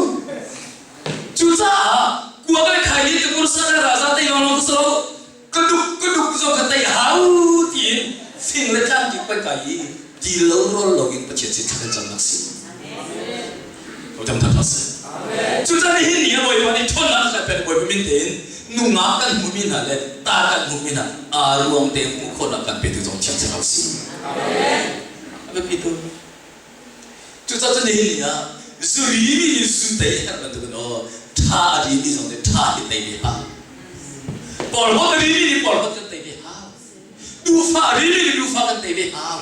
cucaah kuak le khai ni te kursa le raza te yong long so ka duk ka duk zo ka tei hau tiin fing le tlang ki pan kai i ti lo rol lo in Pathian sin thla kan cam nak si. Ko tam tha se. Cucaah nihin ni ah Bawipa nih ṭhawnnak a kan pek Bawipa min tein nungak kan hmuhmi hna le ta kan hmuhmi hna aa ruang tein hmuh khawhnak kan petu zong Thiang Thlarau si. A biapi tuk. Cucaah cun nihin ni ah zuri mi nih zu tei a herh bantukin aw ṭha a rimi zong nih ṭha hi tei ve hau. Porhlawt a rimi nih porhlawt kan tei ve hau. Duhfah a rimi nih duhfah kan tei ve hau.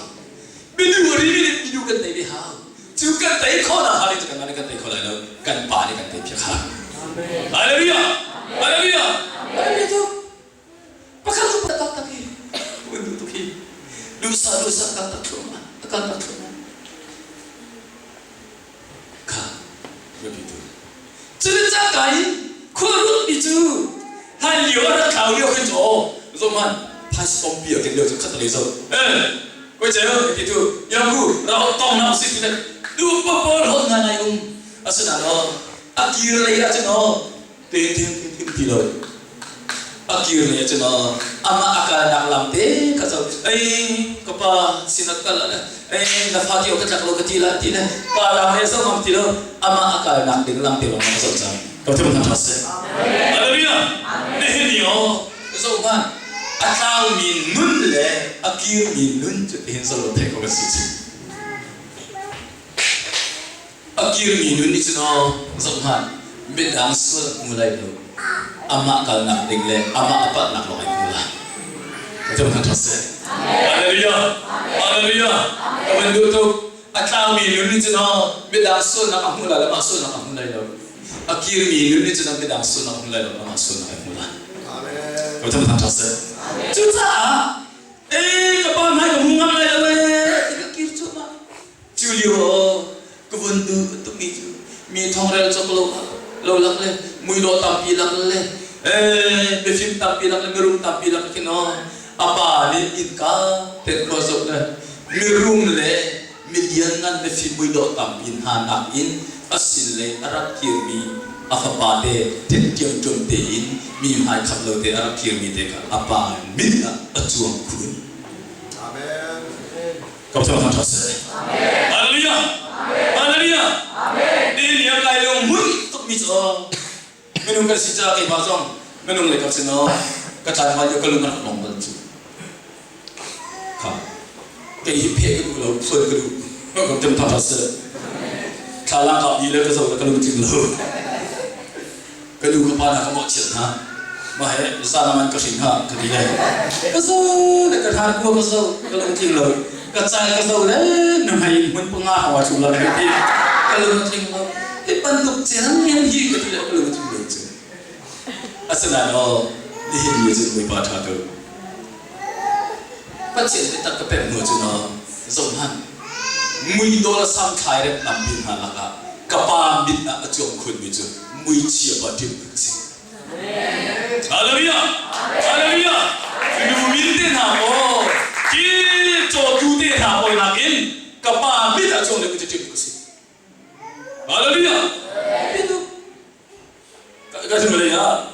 Bidu a rimi nih bidu kan tei ve hau. Cu kan tei khawh nak hnga ding cu kanmah nih kan tei kho lai lo. Kan pa nih kan tei piak hau. Hallelujah! Hallelujah! Hallelujah tu. Pakhat cu tak tak hi. Mun duh tuk hi. Duhsah duhsah kan tak thluahmah. Kan tak thluahmah. Kha biapi tu. Cutin cangka in khualrut mi cu hlan lio a rak thlau lio khin cu aw zohman phaisa tampi a ken lio cu khat lei zo eh koi ceu ti tu yangku ra tong na si ti du pa pawl hon na nai um asinain aw a kir lei ah cun aw te thim thim ti lo a kir lei ah cun aw amah a kalnak lam te kha zo ei ka pa sinat kal le ei na fa ti ka tlak lo ka ti la ti le pa lam he zo ngam ti lo amah a kalnak ding lam te lawng a zo cang ka thim than se hallelujah nihin ni aw zo hman a tlaumi nun le a kirmi nun cu tihin zo lo thei ko kan si cu A kirmi nun nih cun aw zohhmanh, midang sual a hmu lai lo. Amah kalnak ding le amah a palhnak lawng ai hmu lai. Ka kan ṭha seh. Hallelujah! Hallelujah! Ka van duh tuk. A tlaumi nun nih cun aw midang sualnak a hmu lai lo, amah sualnak a hmu lai lo. A kirmi nun nih cun midang sualnak a hmu lai lo, amah sualnak ai hmu lai. Ka kan ṭha seh. Cucaah, ee ka pa hmai ka hmu ngam lai lo ee, ti ka kir cuahmah. Cu lio aw ka vun duh tukmi cu mi thongrel cawk lo lo lak le muidawh tampi lak le ee mifim tampi lak le mirum tampi lak khin aw a pa nih innka ten khua zoh le mirum le milianngan mifim muidawh tampi hna nakin a sin lei a rak kirmi a fapa te ṭetṭiam ṭuam tein mi hmai khap lo te a rak kirmi te kha a pa min ah a cuang khun. Amen. Ka thang thang seh. Hallelujah. Hallelujah. Ni ni kai lung mun tuk mi cu minung kan si ca keimah zong minung lei kap sin aw ka tlai ma lio ka lung rak nong bal cu. Kha kei hi phe ka duh lo phuan ka duh. Ka tem thang thang seh. Thla lang kap ni le ka zo ka lung tling lo. Ka nu ka pa na ka mawhchiat hna. Mah he zan man ka hrin ha ka ti le. Ka zo le ka than kua ka zo ka lung tling lo. Ka chai ka zo le nu hei hmun panga hawa chu la ka ti. Ka lung tling lo. Hi bantuk chiang hian hi ka ti le ka lung tling lo cu. Asinain aw nihin ni cu Bawipa tha ko. Pathian biatak ka pek hnu cun aw zohhmanh muidawr a sam thlai rep tampi hna lakah ka pa mit ah a cuang khunmi cu muichia pa ṭim ka si. Hallelujah! Hallelujah! Nu min te hna maw, ki cawtu te hna pawl nakin ka pa mit ah cuang deuh cu ṭim ka si. Hallelujah! Ka chim lei ah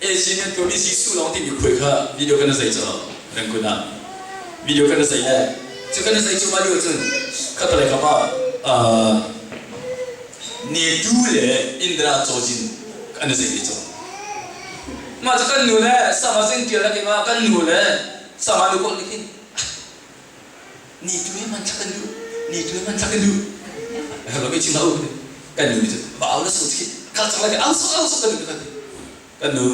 AC nan tuahmi Jesuh lawng timi khuai kha video kan zei cu Rangoon ah video kan zei le cu kan zei cu ma lio cun khatalei kam ah Netu le Indra Chojin an zei ti cu mah cu kan nu le sama zing tial le keimah kan nu le sama nu kol nih khin Ni tu he man thla kan duh. Ni tu man thak nu. Lo mi chim au kan nu mi va au na so chi kha chak la au so au so kan nu kan nu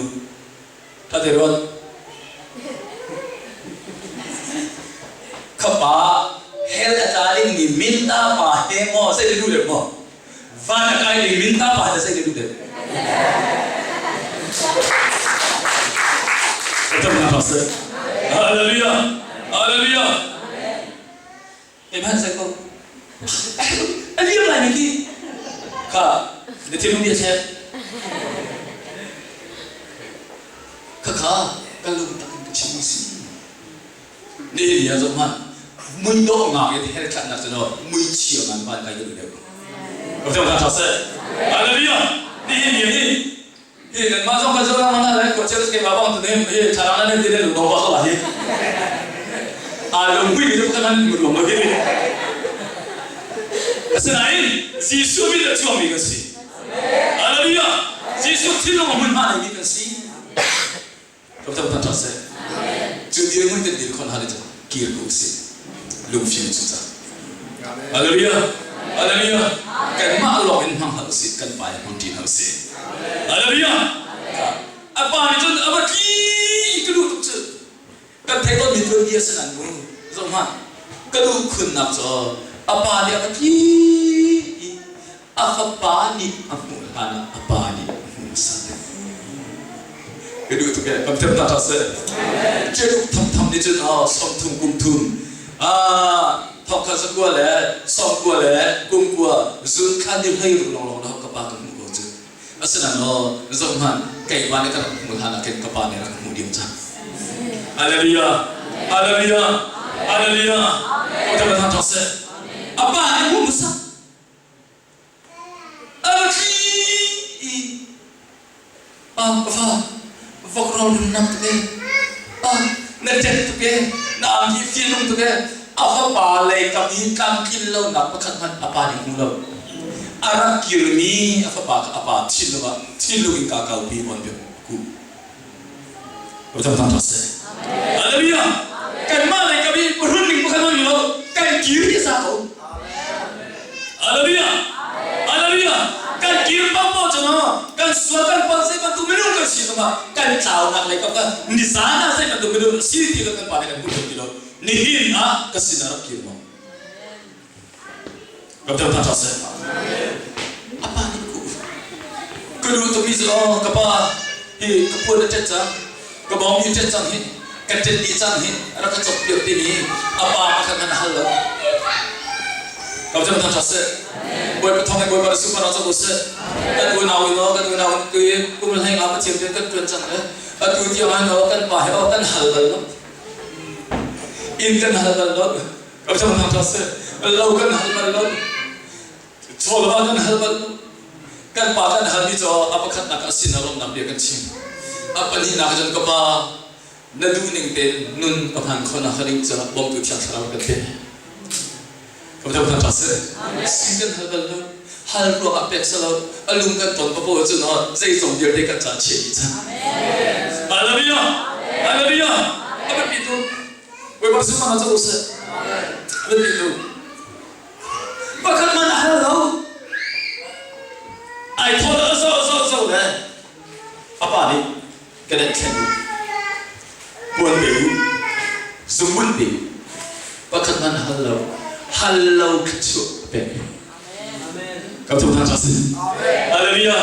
tha te ron khapa hell a tla ding mi min ta pa he mo sai du le mo van a kai ding min ta pa he sai du le Hallelujah. Hallelujah. Amen sai ko. A liam lai mi khi kha na thinlung nih a chek. Khakha ka lung tak in ka chim mi si. Nihin ni ah zoh hmanh mui dawh ngak in hell tlatnak cu no mui chia ngan van kai ka duh deuh. Ka fiang tha seh. Hallelujah. Nihin ni hi hi nanmah zong kan zoh lang mana lai ko chel ke ma bang tu ne hi tharang na ne ne lu ba ka hi. A lung hui ni kan han mu lu ma hi. Asinain Jesuh min a chuakmi kan si. Hallelujah. Jesuh thinlung a hmun hma nei mi kan si. Kan tha seh. Cu dirhmun kan dir khon hal cu kir ko usih. Lungfim cu ca. Hallelujah. Hallelujah. Kanmah lawng in hmang hlah usih, kan pa in hmang ṭi hlah usih. Hallelujah. A pa nih cun a va tli ka duh tuk cu. Kan theih tawnmi tuanbia si nan mu. Zoh hmanh. Ka duh khunnak cu a pa nih a va tli i a fapa nih a hmuh hlan ah a pa nih a hmuh hmasa deuh. Ka duh tuk ee, kam thiam hna hlah seh. Ṭialuk thamtham nih cun 30 kum thum thong khat zakua le 90 le kum kua zun kha ni 16 lawnglawng dah ka pa ka hmuh ko cu. Asinain aw zoh hmanh keimah nih ka rak hmuh hlan ah khin ka pa nih rak hmuh diam cang. Hallelujah! Hallelujah! Hallelujah! Aw ṭha hna ṭha seh. A pa nih hmuh hmasa. A va tli i pa ka fa vok rawl rin nam tuk e. Pa na ṭet tuk e. Na angki fianung tuk e. A fapa lei kam i tlamtlin lonak pakhat hmanh a pa nih hmu lo. A rak kirmi a fapa kha a pa thinlung ah thinlung in kaa kaupi on biak ku. Hallelujah! Kanmah lei kam i run ning pakhat hmanh lo kan kir hi sa ko. Hallelujah! Hallelujah! Kan kir paohpaoh cu no kan sual kan palh zei bantuk minung kan si zongah kan tlaunak lei kam kha nizan ah zei bantuk minung si ti kan pa nih kan hmuh ti lo. Nihin ah ka sin ah rak kir mo. Ka ṭang hna seh. A pa nih ku. Ka duh tukmi cu aw ka pa hi ka puan a ṭet cang, ka bawng hi ṭet cang hi, ka ṭet dih cang hi, rak ka cawk piak timi a pa pakhat hmanh a hal lo. Ka ṭang hna seh. Bawipa thawng in Bawipa super ah cawk u sih. Kan unau in aw kan unau in tu kum hlei nga Pathian rian kan ṭuan cang le atu tiang ah aw kan pa he aw kan hal bal lo. Inn kan hal bal lo. Ka cang hna hlah seh. Lo kan hal bal lo. Chawlva kan hal bal lo. Kan pa kan halmi cu a pakhatnak ah sin ah lawmhnak bia kan chim. A pahnihnak cun ka pa na duh ning tein nun ka hman khawhnak ding caah bawmtu thiang thlarau kan pe. Ka cang hna hlah seh. Sin kan hal bal lo. Hal ruangah pek selo a lung kan ton papo cun zeizong vialte kan ca chiah dih cang. Hallelujah! Hallelujah! A biapi tu Bawipa sungah cu seh. Biapi tu. Pakhat man a hal lo. Ai thawt a zo zo zo le a pa nih ka nenh thlen u. Puan pe u. Zungbun pe u. Pakhat man a hal lo. Hal lo thluachuah a pek. Ka thu hna si. Hallelujah.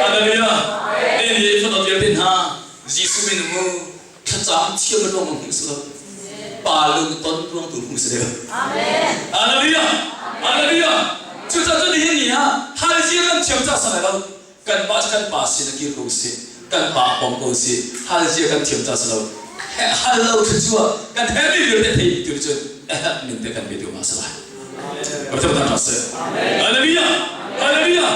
Hallelujah. Ni ni fanu vialte hna Jesuh min mu thlacam thiam ruang hmuh si lo pa lung ton ruang tu hmuh si deuh. Hallelujah. Hallelujah. Cucaah cun nihin ni ah hal zia kan thiam ca sa lo kan pa kan pa sin a kir ko si kan pa pom ko si hal zia kan thiam ca si lo hal lo thluachuah kan hermi vialte thei tu cun a herh ning te kan pe tu ma sa lai. Hallelujah. Hallelujah.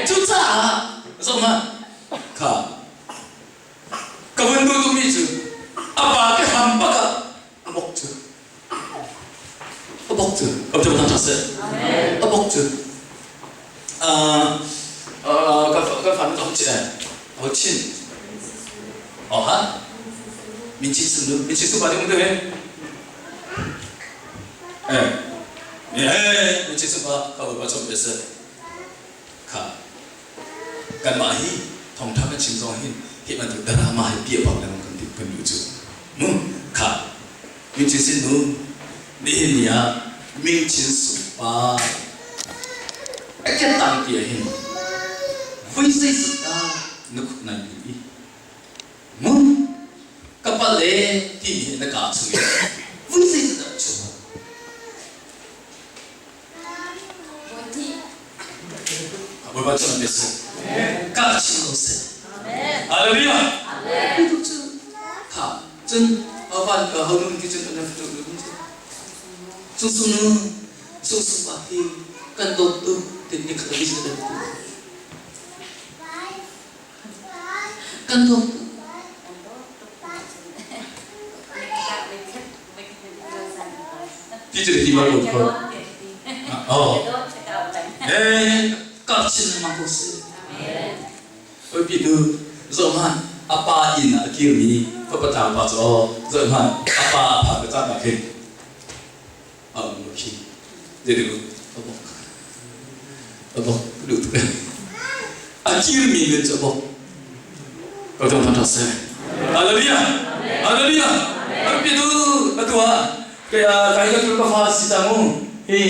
Cucaah zohhmanh kha Ka vun duh tukmi cu a pa ka hram bak ah a bok cu a bok cu ka ṭam hna seh a bok cu ka fa nu ka chin ho chin oh ha min chin sun min chin su ba ding tu he eh. He mi chi pa ka ba chom be se kha kanmah hi thawngṭha kan chim zong hin hi bantuk drama hi piah bak lengmang kan kan duh cu mu kha Min Chin Sin nu nihin ni ah Ming Chin Sung pa a kettang ti ah hin voi zeizat dah na khuk nai bil i mu ka palh e ti hi na kaa chung in voi zeizat dah chuak. Bawipa cu an bia si. Ka chim ko seh. Hallelujah. Amen. Cu kha cun avan ka honun ki cun an tu nu cu su nu su su pa hi kan dawt tu tin ni khat bi tu kan dawt tu. Ti cu ti ma ko. Oh. Eh, kap chin ma ko si. Oi pi tu zo man apa in a kir mi fa pa tang pa cho zo man apa pha ka cha ka khin. A um khi. Je du abok. Abok du tu. A kir mi min cho bok. Ko tong tha se. Hallelujah. Hallelujah. Pi tu atu ah kaya kai ka tu ka fa si ta mu. Hi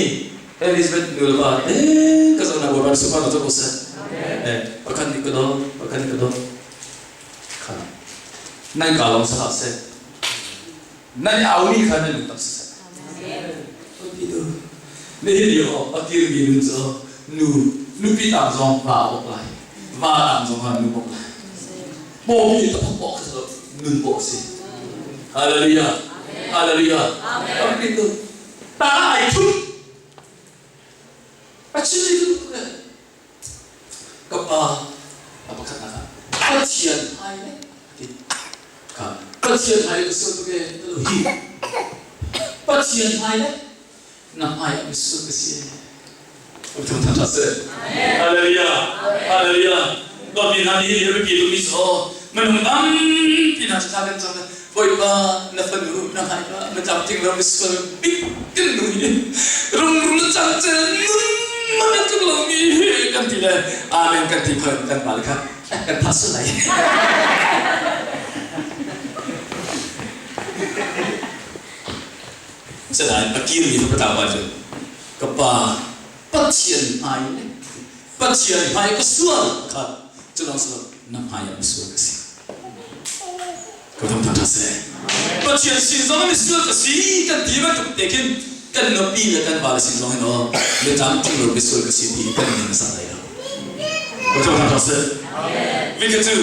Elizabeth nu le va te ka zo na bo ran supa na zo ko se. Eh pakhat ni ka do pakhat ni ka do. Kha. Nan ka long sa se. Nan au mi kha nan lung tak si se. Pi tu nihin lio a kir mi nun cu nu nupi tang zong va bok lai va tang zong ha nu bok lai pawpi ta phok bok kha nun bok si. Hallelujah, hallelujah. Pi tu ta ai thu a chim tu ka pa a pakhatnak ah Pathian hmai le ti ka Pathian hmai le ka sual tuk e hi Pathian hmai le na hmai ah misual ka si. Thang tha se. Hallelujah, hallelujah. God min han hi biapi tu mi so minung tampi hna cha kan cang. Bawipa, na fanu na hmai ka na cam ting lo misual bik kan nu hi rungrul cang cel nun man an tluk lo mi kan ti le amen kan ti kho kan bal kha kan pha sul lai. Sinain a kir mi ka tau cun ka pa Pathian hmai le Pathian hmai ka sual kha cu lawng si lo na hmai ah misual ka si. Ka thang tha seh. Pathian sin zong misual ka si kan ti bantuk te khin kan nupi le kan vale sin zong hin aw le tlam tling lo misual ka si ti kan ning sa lai lo. Ka thang tha seh. Vi ka cu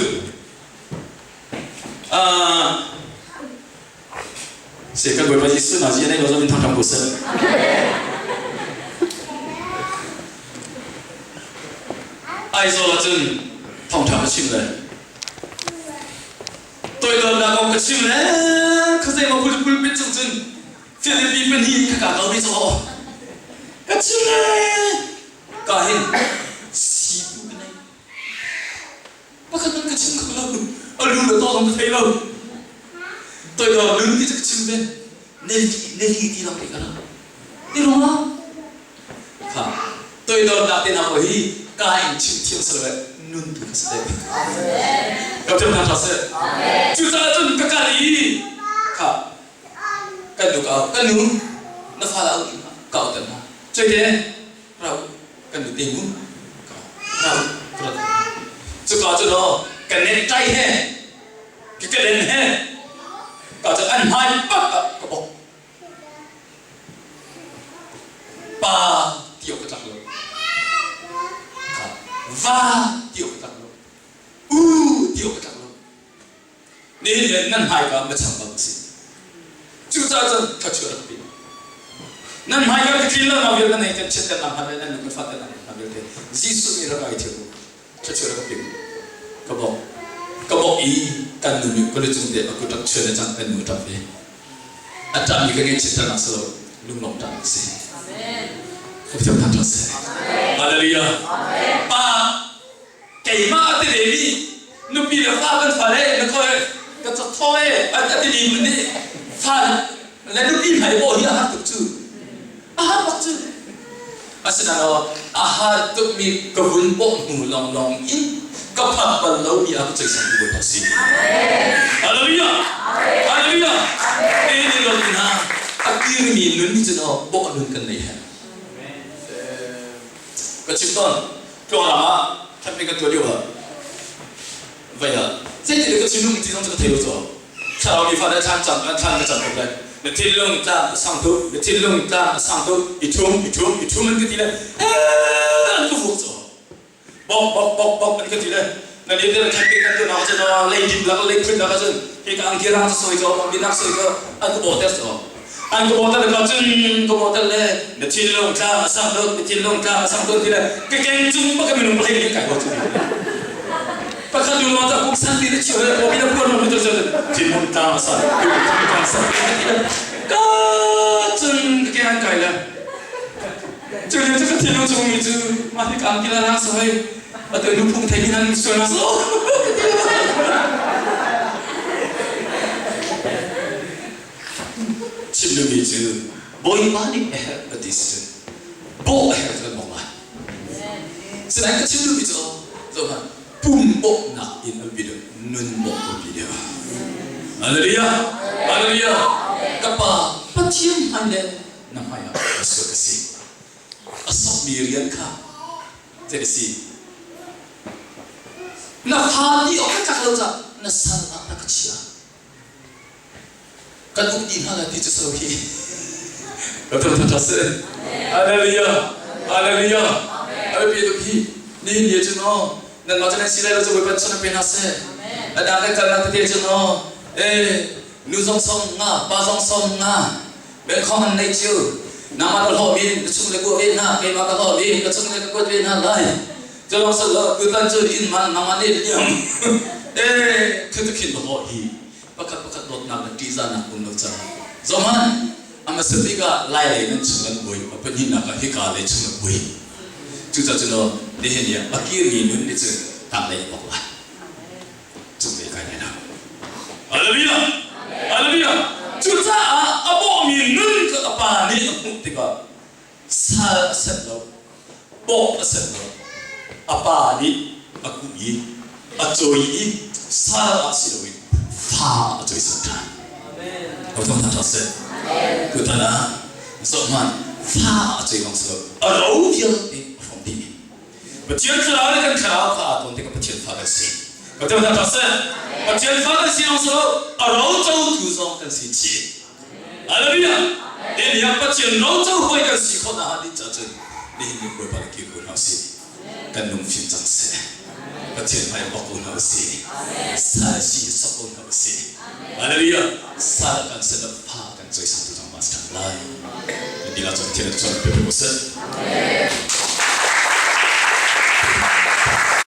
Se kan Bawipa Jesuh na zi nei lo zong in thang ko seh. Aizawl ah cun thawngṭha ka chim le toidornak kong ka chim le khuazei maw pulpit cung cun Philippi pahnih ka ka ko mi caw ka chim le ka hin sipu ka nei pakhat man ka chim kho lo a lu le taw zong ka thei lo toidor nun ti cu ka chim ve neli ti lang te ka la ti ruangah Kha toidornak te hna ko hi ka in chim thiam sal le nun tu kha si deuh. Ka thiam hna hlah seh. Cucaah cun ka kal i kha kan nu ka kan nu na fa la ka auter hna. Cuite rau kan nu te mu ka rau ka rat. Cuka cu no ka net tai he ka kelen he ka cu an hmai pak ah ka bok. Pa ti awk ka tlak lo. Va ti awk ka tlak lo. U ti awk ka tlak lo. Nihin le nan hmaika na chang bang si. Cucaah cun thluachuah rak pe. Nan hmaika ka tlin lo ma vial nan ei kan chiat kan lam han le nan nu kan fa kan lam vialte Jesuh nih rak ai thil thluachuah rak pe. Ka bok. Ka bok i kan nu nih ka lucung te a kut rak chuan le cang kan nu ṭap ve. A ṭahmi ka ngaihchiat nak si lo, lunglawm ṭah a si. Ka thiam ṭha si. Hallelujah. Pa keimah a ti ve mi nupi le fa kan fa le na koi ka chok thaw e a ti mi nih fa le nupi hmai bawh hi a har tuk cu. A har bak cu. Asinain a har tukmi ka vun bawh hnu lawnglawng in ka phak bal lomi ah ka cawisang tu Bawipa si. Hallelujah! Hallelujah! Ni lo hna a kirmi nun nih cun bawh nun kan nei he. Ka chim tawn, tluanglam ah thatmi ka tuah lio ah vai ah zeitin ka thinlung ti zong cu ka thei lo caw. Thlarau mi fa le thlan cam thlan ka cam tuk lai. Na thinlung tlang a sang tuk, na thinlung tlang a sang tuk, i thum, i thum, i thum an ka ti le an ka vuak caw. Bok bok bok bok an ka ti le na ni te khat te kan tu nak cun lei dim lak lei phun lak cun hi ka angki rang soi ko minak soi ko an ka bawter caw. An ka bawter ka cun ka bawter le na thinlung tlang a sang tuk, na thinlung tlang a sang tuk ti le ka keng cung bak minung pahnih nih kai ko cu. Pakhat lu lawng ta kum san ti na chiu le ko mi na puan mo tu cu thinlung tlang a sang thinlung tlang a sang ti le ka cun ka keng an kai le cu lio cu ka thinlung chung mi cu mah hi ka angki la rang soi atu nu phung thei mi nan sual so Chim duhmi cu Bawipa nih a herh a ti si cun bawh a herh cu kan bawk lai. Sinain ka chim duhmi cu zohhmanh pum bawhnak in a bi deuh nun bawh a bi deuh. Hallelujah! Hallelujah! Ka pa Pathian hmai le na hmai ah ka sual ka si. A sokmi rian kha zei a si? Na fa ti awk ka tlak lo caah na sal ah na ka chiah. Kan uk dih hna lai ti cu so hi. Ka thangthat hna seh. Hallelujah. Hallelujah. A biapi tuk hi. Nihin ni cu no nanmah cu nan si lai lo cu Bawipa nih pe hna seh. A dang kan kalnak tete cu no eh nu zong som nga pa zong som nga belkhong an nei cu nangmah ka hlawh mi na chung le kuah ve hna keimah ka hlawh mi ka chung le ka kuat ve hna lai cu lawng sal lo tutan cu inn man nangmah nih liam eh thu tu khin hlawh hi pakhat pakhat dawtnak le ṭihzahnak um lo caah zohhmanh a hmasa bik ah lai lei nan chung an buai a pahnihnak ah hika lei chung an buai cucaah cun nihin ni ah a kirmi nun nih cun tanglei a bawk lai cunglei kai lai lo Hallelujah Hallelujah cucaah a bawhmi nun kha a pa nih a hmuh tikah sal a set lo bawh a set lo a pa nih a kuh i a cawi i sal ah si loin fa a cawisan ṭhan. Thawng ṭha seh. Tutan ah zohhmanh fa a cawi bang si lo a ro vialte a hrawm dih. Pathian thlarau le kan thlarau kha aa tawn tikah Pathian fa kan si. Pathian ṭha seh. Pathian fa kan si lawng si lo a ro cotu zong kan si chih. Hallelujah! Nihin ah Pathian roco hawi kan si khawh nakhnga ding caah cun nihin ni Bawipa le kir ko hna usih. Kan lungfim cang seh. Pathian hmai bak ko hna usih. Sal si hi sok ko hna usih. Hallelujah! Sal kan set up pha kan cawisang tu zong ma si lai. Kan dilah cun Pathian cu pe ko seh.